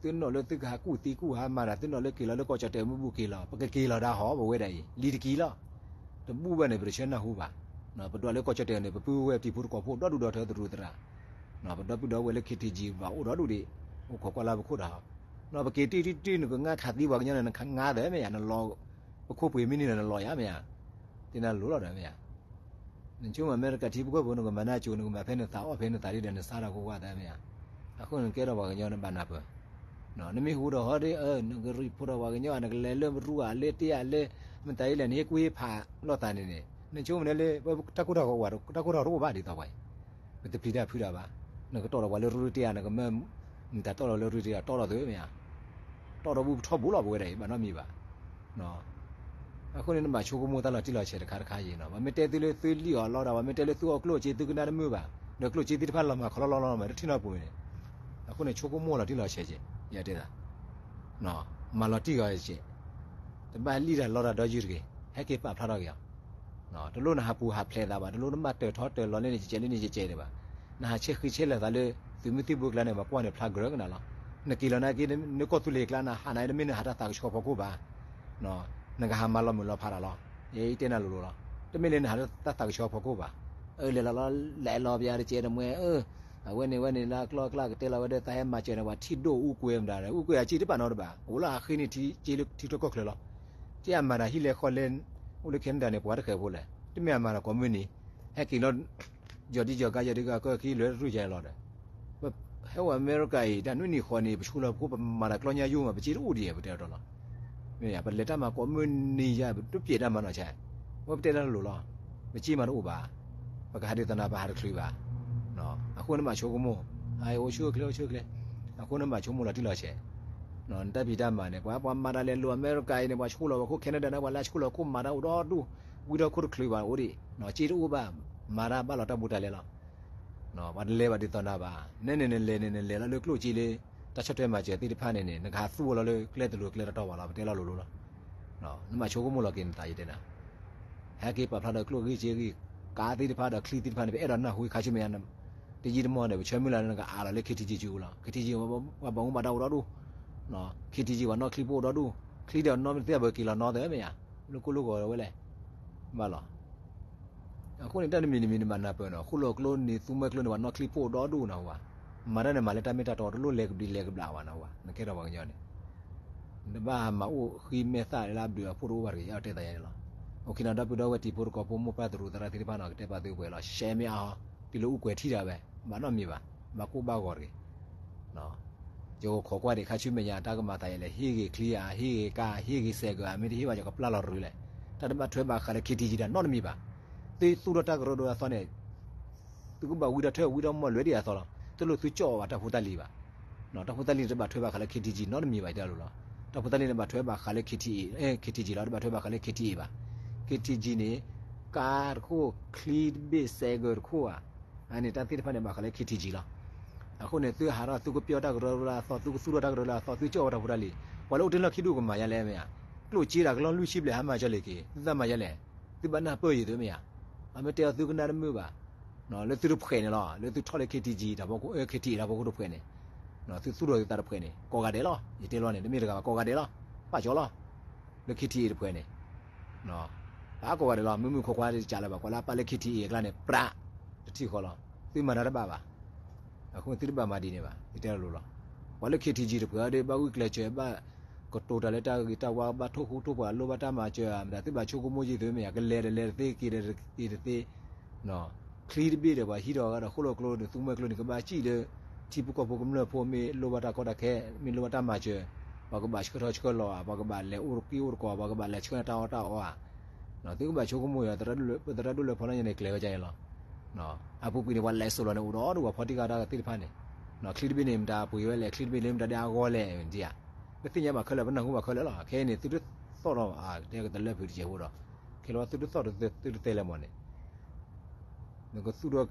သုနီၣ်လၢသုကဟးကူၣ်သံကူၣ်ဟးမၤတၢ် သုနီၣ်လၢက့ၤလီၤလၢကီၢ်ကၠီၣ်တဲၣ်မုၢ်ဘူၣ်က့ၤလီၤ ပကက့ၤလီၤဒၣ်ဟီၣ် ပဝဲဒၣ်အံၤ လံတကံလီၤ. တဘူၣ်ဘၣ်န့ၣ် ပတဆၢနၢ်ဟူဘၣ်. ပဒွးလၢကီၢ်ကၠီၣ်တဲၣ်န့ၣ် ပပုၢ်ဝဲၢ်တံၤဖိတကိးဖိဒီဒူၣ်ဒီထၢသရူးသရၣ်, ပဒီပုၢ်ဒီဝဲၢ်လၢ ခ့ထံကံ ဘၣ်အိၣ်ဒီဒူၣ်ဒံး, အိၣ်ခိးကွၢ်လၢပခိၣ်ဒီး, ပက့ၤတံၢ်တံၢ်တံၢ် နကငါခးသံပှၤကညီန့ၣ် နကငါသၢမ့ၢ်ယါ, နလီၤ ပခိၣ်ပှ့ၤမ့ၢ်န့ၣ်ဒီး နလီၤယါမ့ၢ်ယါ, တ့နၤလိၤလီၤဒီးမ့ၢ်ယါ. နဆိကမိၣ်အမဲရကၤထံဖိကီၢ်ဖိ နကမၤနၢၤကၠိ နကမၤဖဲနသးအီၣ်ဖဲနသးဒ်ဒီး နဆါတၢ်ကိးဂၤသၢမ့ၢ်ယါ. အဃိန့ၣ်ကဲထီၣ်ပှၤကညီနဘၣ်နၢ်ပၢၢ်, နမ့ၢ်ဟူဒီးဟီဒီး နကreportထီၣ်ပှၤကညီ နကလဲၤလၢမရူအလၢတ့အလၢ မတၤအံၤလဲၣ် နဟ့ၣ်ကူၣ်ဟ့ၣ်ဖးလိာ်သးန့ၣ်န့ၣ် နဆိကမိၣ်န့ၣ်လၢ တၢ်ကိၢ်တၢ်ဂီၤအိၣ်ဘၣ် တၢ်ကိၢ်တၢ်ဂီၤတအိၣ်ဘၣ်ဒ်သိးပှၤအံၤ, ပတပျံၤတၢ်ဖုးတၢ်ဘၣ်. နကတီၢ်ဒီးပှၤလၢရူတ့ဧါ နကမၢ နတၢ်တီၢ်လီၤလၢရူတ့ဧါ တီၢ်လီၤသုမ့ၢ်ဧါ, တီၢ်ဒီးဘူၣ်ထီၣ်ဘူးလီၤ ပဝဲဒၣ်အံၤ ဘၣ်နီတမံၤဘၣ်. အဃိန့ၣ် နဘၣ်ဆိကမိၣ်တၢ်လီၤတံၢ်လီၤဆဲးတခါတခါအံၤနီၤ, ပှၤမ့ၢ်တဲသုလၢသုလံၣ်အီၤလီၤဒီး ပှၤမ့ၢ်တဲလၢသုအီၣ်ကျိၣ်စ့ သုကနၣ်တမုာ်ဘၣ်, ဒီးကျိၣ်စ့သ့ၣ်တဖၣ်လီၤမၢ်ခီလီၤလီၤလီၤမၢ် တထံၣ်နီတပူၤန့ၣ်, အဃိန့ၣ် ဆိကမိၣ်လီၤတံၢ်လီၤဆဲးက့ၤ ယတဲသး မၤလီၤတံၢ်ဂီၤက့ၤ, တဘၣ်လံၣ်တၢ်လီတၢ်ဒီယုၢ်တဂ့ၤ, ဟဲက့ၤပာ်ဖျါထီၣ်က့ၤအီၤ, တလိၣ်နဟးပူၤဟးဖျဲးသးဘၣ်, တလိၣ်နဘၣ်တၢၢ်ထီတၢၢ်လီၤလၢန့ၣ်ကဲလၢန့ၣ်ကဲန့ၣ်ဘၣ်, နဟးဆဲးဃံဆဲးလဲၤသးလၢ သုးမုၢ်သံၣ်ဘိကျါန့ၣ် ပှၤကွၢ်န့ၣ်ဖျါကြၢးကနၤလီၤ, နက့ၤလီၤနာ်က့ နကီၢ်သူလ့ၤကျါ နဟးနၤတမ့ၢ်နဟးတၢ်သးကဆှီဖီခိၣ်ဘၣ်, နကဟးမၤလီၤမုၢ်လီၤဖးတၢ်လီၤ, ယတဲနၤလိၤလိၤလီၤ, တမ့ၢ်လၢနဟးတၢ်သးကဆှီဖီခိၣ်ဘၣ်, အၢ လဲၤလီၤလီၤ လဲၤလီၤပယါတကဲတမှဲ အၢ အဝဲန့ၣ်ဝဲန့ၣ်လၢအကျီအကျါကတဲလီၤဝဲဒၣ် သးဟဲမၤစၢၤန့ၣ် ပှၤထံၣ်ဒိၣ်အူကွဲၤမတၤဒီး အူကွဲၤအစ့တဘၣ်နီတဘၣ် အိၣ်လၢအဃ့န့ၢ်ထံက့လၢထံချၢကီၢ်ချၢလီၤ. က့အမၤတၢ်ဟံၣ်လဲၤဃီလဲၤ အိၣ်လၢ Canada န့ၣ် ပှၤတဃဲးဖိလဲၣ် တမ့ၢ်အမၤတၢ်ကိးမုၢ်နံၤ ဟဲက့ၤလီၤ ယီၤဒံယီၤကါ ယီၤဒံကါကၢခံလၢတရူၢ်ယါလီၤဒီး ဟဲအိၣ်အမဲရကၤအံၤ တၢ်နွံနံၤဃီနံၤ ပဆူလီၤပခိၣ် ပမၤတၢ်ကျီညါယိမး ပစ့တအိၣ်ဒံး ပတဲတၢ်လီၤ. မ့ၢ်ယါ ပလဲၤတၢ်မၤကိးမုၢ်နံၤယါ ပတပျဲးတၢ်မၤနီၢ်ဆါ, ဝဲပတဲတၢ်လိၤလီၤ. ပစ့မၤတအိၣ်ဘၣ်, ပကဟးဒ်သိးနၤ ပဟးတချုးဘၣ်. အဃိနဘၣ်ဆိကမိၣ်, အအိၣ်ဆူၣ်အိၣ်ချ့အိၣ်ဆူၣ်အိၣ်ချ့, အဃိနဘၣ်ဆိကမိၣ်လီၤတံၢ်လီၤဆဲး, နတၢ်ဖံးတၢ်မၤန့ၣ် ပှၤပှၤမၤတၢ်လဲၤလိၤအမဲရကၤအံၤန့ၣ် ပှၤဆူၣ်လီၤပခိၣ် Canada န့ၣ် ပှၤလၢအဆူၣ်လီၤခိၣ်မၤတၢ်အိၣ်ဒီဒူၣ်, ဝံထီၣ်ခိၣ်တချုးဘၣ်အိၣ်ဒံး, စ့တအိၣ်ဘၣ်, မၤတၢ်ဘၣ်လီၤတၢ်ဘူးတၢ်လဲလီၤ. ပှၤတလဲၤဘၣ်ဒ်သိးနၤဘၣ်, နဲန့ၣ်နလဲၤန့ၣ် နလဲၤလီၤလၢကျိၣ်စ့လၢ တၢ်ဆီၣ်ထွဲမၤစၢၤသ့ၣ်တဖၣ်န့ၣ်န့ၣ် နကဟးသူအီၤလီၤလၢကျဲတလိၤကျဲတတီၤဘၣ်လီၤ ပတဲလီၤလိၤလိၤလီၤ. နဘၣ်ဆိကမိၣ်လီၤက့ၤနသးယတဲနၤ, ဟဲက့ၤပာ်ဖျါဒီးကျိၣ်ဂံၢ်စ့ဂံၢ်, ကါသ့ၣ်တဖၣ်ဒီးချံသ့ၣ်တဖၣ်န့ၣ် ပအဲၣ်ဒိးနၢ်ဟူခါဆူမဲာ်ညါ, တယံာ်တမီၢ်န့ၣ် ပဆၢမုၢ်လၢ်လၢနကအးလီၤလၢ ခ့ထံကံ ကၠူအူလီၤ. ခ့ထံကံ ပှၤဘၣ်မူဘၣ်ဒါအိၣ်ဒီဒူၣ်, ခ့ထံကံ ပှၤနီၣ်ချံဖိအိၣ်ဒီဒူၣ်, ချံဒီးနီၣ်မ့ၢ်သ့ၣ်ဘၣ်က့ၤလီၤနီၣ်သၢမ့ၢ်ဧါ, လၢကိၢ်လၢဂီၤဝဲလဲၣ်, ဘၣ်လီၤ. အဃိန့ၣ် တၢ်တမံၤတမံၤန့ၣ် ဘၣ်နၢ်ပၢၢ်နီၤ, ဃိၣ်လီၤကျိန့ၣ် သူမှဲကျိန့ၣ် ပှၤနီၣ်ချံဖိအိၣ်ဒီဒူၣ်နၢ်ဟူဧါ, မၤတၢ်န့ၣ် မၤလၢတၢ်မ့ၢ်တၢ်တီ တလိၣ်လဲၤကဘျံးလဲၤကဘျၣ်ဘၣ်နၢ်ဟူဧါ, နကဲထီၣ်ပှၤကညီန့ၣ်, နတဘၣ်မၤအိၣ်ဃံမဲာ်သၣ်လၢအဘျုးအဖှိၣ်တအိၣ်ဘၣ်တဂ့ၤ ယတဲသးယါန့ၣ်လီၤ. အိၣ်ခ့နီၤ ဒီပုၢ်ဒီဝဲၢ်တံၤဖိသကိးဖိ မိၢ်ပၢ်သရူးသရၣ်သ့ၣ်တဖၣ်နီၤ ကတဲပာ်သုပှဲၤလီၤ, ရှဲမ့ၢ်အါဟီ, တုၤလၢအိၣ်ကွဲၤထံၣ်ဒၣ်ဝဲ, ဘၣ်နီတမံၤဘၣ်, ဘၣ်ကိၢ်ဘၣ်ဂီၤတဂ့ၤ ယကခိးကွၢ်ဒံးခါဆူမဲာ်ညါ တၢ်ကမၤသးယဲလဲၣ်, ဟ့ၣ်ဂ့ၤချံဧါ, ဟ့ၣ်ဂ့ၤကါ, ဟ့ၣ်ဂ့ၤစဲးကၢၤဧါ, မ့ၢ်တဟ့ၣ်ဘၣ် ယကပျၢ်လီၤရုၤလဲၣ်. တၢ်တဘၣ်ထွဲဘၣ်ဃးလၢ ခ့ထံကံ တၢ်နီတမံၤဘၣ်. သုသူၣ်ထီၣ်တၢ်ကရၢကရိအသီန့ၣ်, သုကဘၣ်ဝံတၢ်ထွဲဝံတၢ်မီၢ်လွဲဒ်အသီလီၤ. တလိၣ်သုကၠီၣ်အီၣ်ဘၣ်တၢ်ဖိတၢ်လံၤဘၣ်. တၢ်ဖိတၢ်လံၤန့ၣ် တဘၣ်ထွဲဘၣ်ဃးလၢ ခ့ထံကံ နီတမံၤဘၣ် တဲလိၤလီၤ. တၢ်ဖိတၢ်လံၤန့ၣ် ဘၣ်ထွဲဘၣ်ဃးလၢ ခ့ထံကံ ခ့ထံကံ လီၤ, တဘၣ်ထွဲဘၣ်ဃးလၢ ခ့ထံအ့ၣ် ဘၣ်. ခ့ထံကံ န့ၣ် ကါတခိၣ် ချံတဘ့ၣ် စဲးကၢၤတခိၣ်ဧါ. အန့ၣ်တၢ်သ့ၣ်တဖၣ်န့ၣ် ဘၣ်ဃးလၢ ခ့ထံကံ လီၤ. အဃိန့ၣ် သုဟးထီၣ်သုကပျီၢ်တၢ်ကရၢကရိလၢအသီ, သုကသူၣ်ထီၣ်တၢ်ကရၢကရိလၢအသီ, သုကၠီၣ်ဝဲတၢ်ဖိတၢ်လံၤ, ပှၤလၢအိၣ်တ့ၢ်လီၢ်ခံဒူၣ်ကမၤယါလဲၣ်မ့ၢ်ဧါ. ကျိၣ်စ့တၢ်ကလီၢ်လွံၢ်ဆံဘျဲၣ် ဟးမၤစၢၤလ့ၤက့ၤ သုသးမၤယါလဲၣ်. သုဘၣ်နၢ်ပၢၢ်ယံၤသုမ့ၢ်ဧါ. အမ့ၢ်တဲအီၤသုကနၣ်တမုာ်ဘၣ်. လၢသုတဖှဲးန့ၣ်လီၤ, လၢသုထီၣ်လၢ ခ့ထံကံ တၢ်ဖီခိၣ်, ခ့ထံအ့ၣ် တၢ်ဖီခိၣ်တဖှဲးန့ၣ်, သုသူၣ်ထီၣ်သုသးတဖှဲးန့ၣ် ကိးဂၤဒဲးလီၤ. ယတဲလီၤန့ၣ် တမ့ၢ်တဂၤဘၣ် ကိးဂၤဒဲးလီၤ. ပာ်ကၠီလီၤ. လၢ ခ့ထံအ့ၣ် တဖှဲးန့ၣ် ပာ်ကိးဂၤဒဲးလီၤ. မုၢ်မုၢ်ခွါခွါတစးလၢၤဘၣ်, ပှၤလၢအပာ်လၢ ခ့ထံအ့ၣ် အကျါန့ၣ် ပြး တထံၣ်ဃီလီၤ. သုမၤတၢ်တဘၣ်ဘၣ်. အဃိန့ၣ်သုတဘၣ်မၤဒ်န့ၣ်ဘၣ်, ယတဲလိၤလီၤ. ပှၤလၢ ခ့ထံကံ တဖှဲးဒီး ဘၣ်ဂုာ်ကျဲးစၢး ဘၣ်ကတိၤတၢ်လၢတၢ်ဂ့ၤတၢ်ဝါ, ဘၣ်ထိၣ်ဃူထိၣ်ဖိး, လိၣ်ဘၣ်တၢ်မၤစၢၤဧါ, မတၤသုဘၣ်ဆိကမိၣ်ယံၤသုမ့ၢ်ဧါ. ကလဲၤဒီးလဲၤတသ့, က့ၤဒီးက့ၤတသ့. ချံတဘ့ၣ်ဒီး ပှၤဟံးထီၣ်အဂၤဒီး ဃိၣ်လိာ်ကျိဒီး သူမှဲကျိန့ၣ် ကဘၣ်စံၣ်လၢ ထံဖိကီၢ်ဖိကမျၢၢ်ဖိ မ့ၢ်လိၣ်ဘၣ်တၢ်ကီတၢ်ခဲ, မ့ၢ်လိၣ်ဘၣ်တၢ်မၤစၢၤ, ပှၤကဘၣ်ဆှၢထီၣ်ဆှၢလီၤဧါ, ပှၤကဘၣ်လဲၤအိၣ်တက့ၢ်အိၣ်တကိး, ပှၤကဘၣ်လဲၤဆှၢတၢ်အီၣ်တၢ်အီဧါ. သုကဘၣ်ဆိကမိၣ်အီၤ, သရၣ်ဒိၣ်လၢဖီလၢညါန့ၣ် ကျဲၤဝဲဒ်အံၤလီၤ. အပူၤကွံာ်န့ၣ် ပှၤလဲၤစိာ်လီၤန့ၣ် အိၣ်ဒီးဒိၣ်ပှၤဖီတံၢ်ဃာ်တၢ်သ့ၣ်တဖၣ်န့ၣ်, ချံတဘ့ၣ်န့ၣ် မတၤပှ့ၤဝဲလဲၣ်, ချံတဘ့ၣ်လၢမတၤဒ်အဂီၢ်လဲၣ်, ဒ်ဧါ. ပသ့ၣ်ညါဘၣ်ခဲလၢာ်, ပနၢ်ဟူဘၣ်ခဲလၢာ်လီၤ. ခဲအံၤန့ၣ် သုတသီၣ်ထီၣ်ဘၣ်, တဲကတၢၢ်လၢဖုးတစဲးဖိဒီး, ခဲလၢာ်သုတသီၣ်ထီၣ်သုတတဲလၢၤမးန့ၣ် နကသူၣ်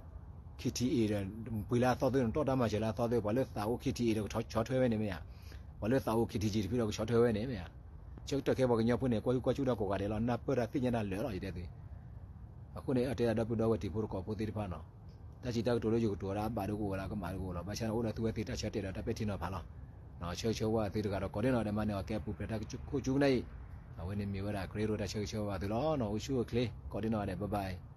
ထီၣ် ခ့ထံအ့ၣ် ဒီး ပှ့ၤလၢအသီသု, နတီၢ်တၢ်မၤစၢၤလၢအသီသု, ပှၤလၢသးအိၣ် ခ့ထံအ့ၣ် ဒီးကဆီထွဲဝဲန့ၣ်မ့ၢ်ဧါ. ပှၤလၢသးအိၣ် ခ့ထံကံ တဖုဒီးကဆီထွဲဝဲန့ၣ်မ့ၢ်ဧါ. ဆၢကတီၢ်ခဲအံၤ ပှၤကညီဖိန့ၣ် ကွၢ်ဟုၣ်ကွၢ်စူၣ်တၢ်ကိးဂၤဒဲးလီၤ, နၢ်ပၢၢ်တၢ်သ့ၣ်ညါတၢ်လၢာ်လီၤ ယတဲသု. အဃိန့ၣ် အတဲဒၣ်ဒီပုၢ်ဒီဝဲၢ်တံၤဖိသကိးဖိသ့ၣ်တဖၣ်နီၤ, တၢ်စံးတၢ်ကတိၤလၢယကတိၤဝဲဒၣ် အဘၣ်ဒိကအိၣ်ဝဲဒၣ် ကမၣ်ဒိကအိၣ်လီၤ. ဘၣ်ဆၣ်န့ၣ် အိၣ်ဒီးသုဝဲသ့ၣ်တၢ်ဆၢတဲာ်ဒီးတၢ်ပဲာ်ထံနီၤဖးလီၤ. ဆၢဂ့ၤဆၢဝါသုတဂၤဒီး ကိးဒ့နီၢ်ဂၤဒဲး မၤန့ၢ်အီၤကဲပူၤဖျဲးတၢ်ခိၣ်ကၠူကနၣ်အံၤ, အဝဲန့ၣ်မ့ၢ်ဝဲဒၣ် ကရၢကရိတၢ်ဆၢဂ့ၤဆၢဝါသုလီၤ. အိၣ်ဆူၣ်အိၣ်ချ့ ကိးဒ့နီၢ်ဂၤဒဲး bye bye.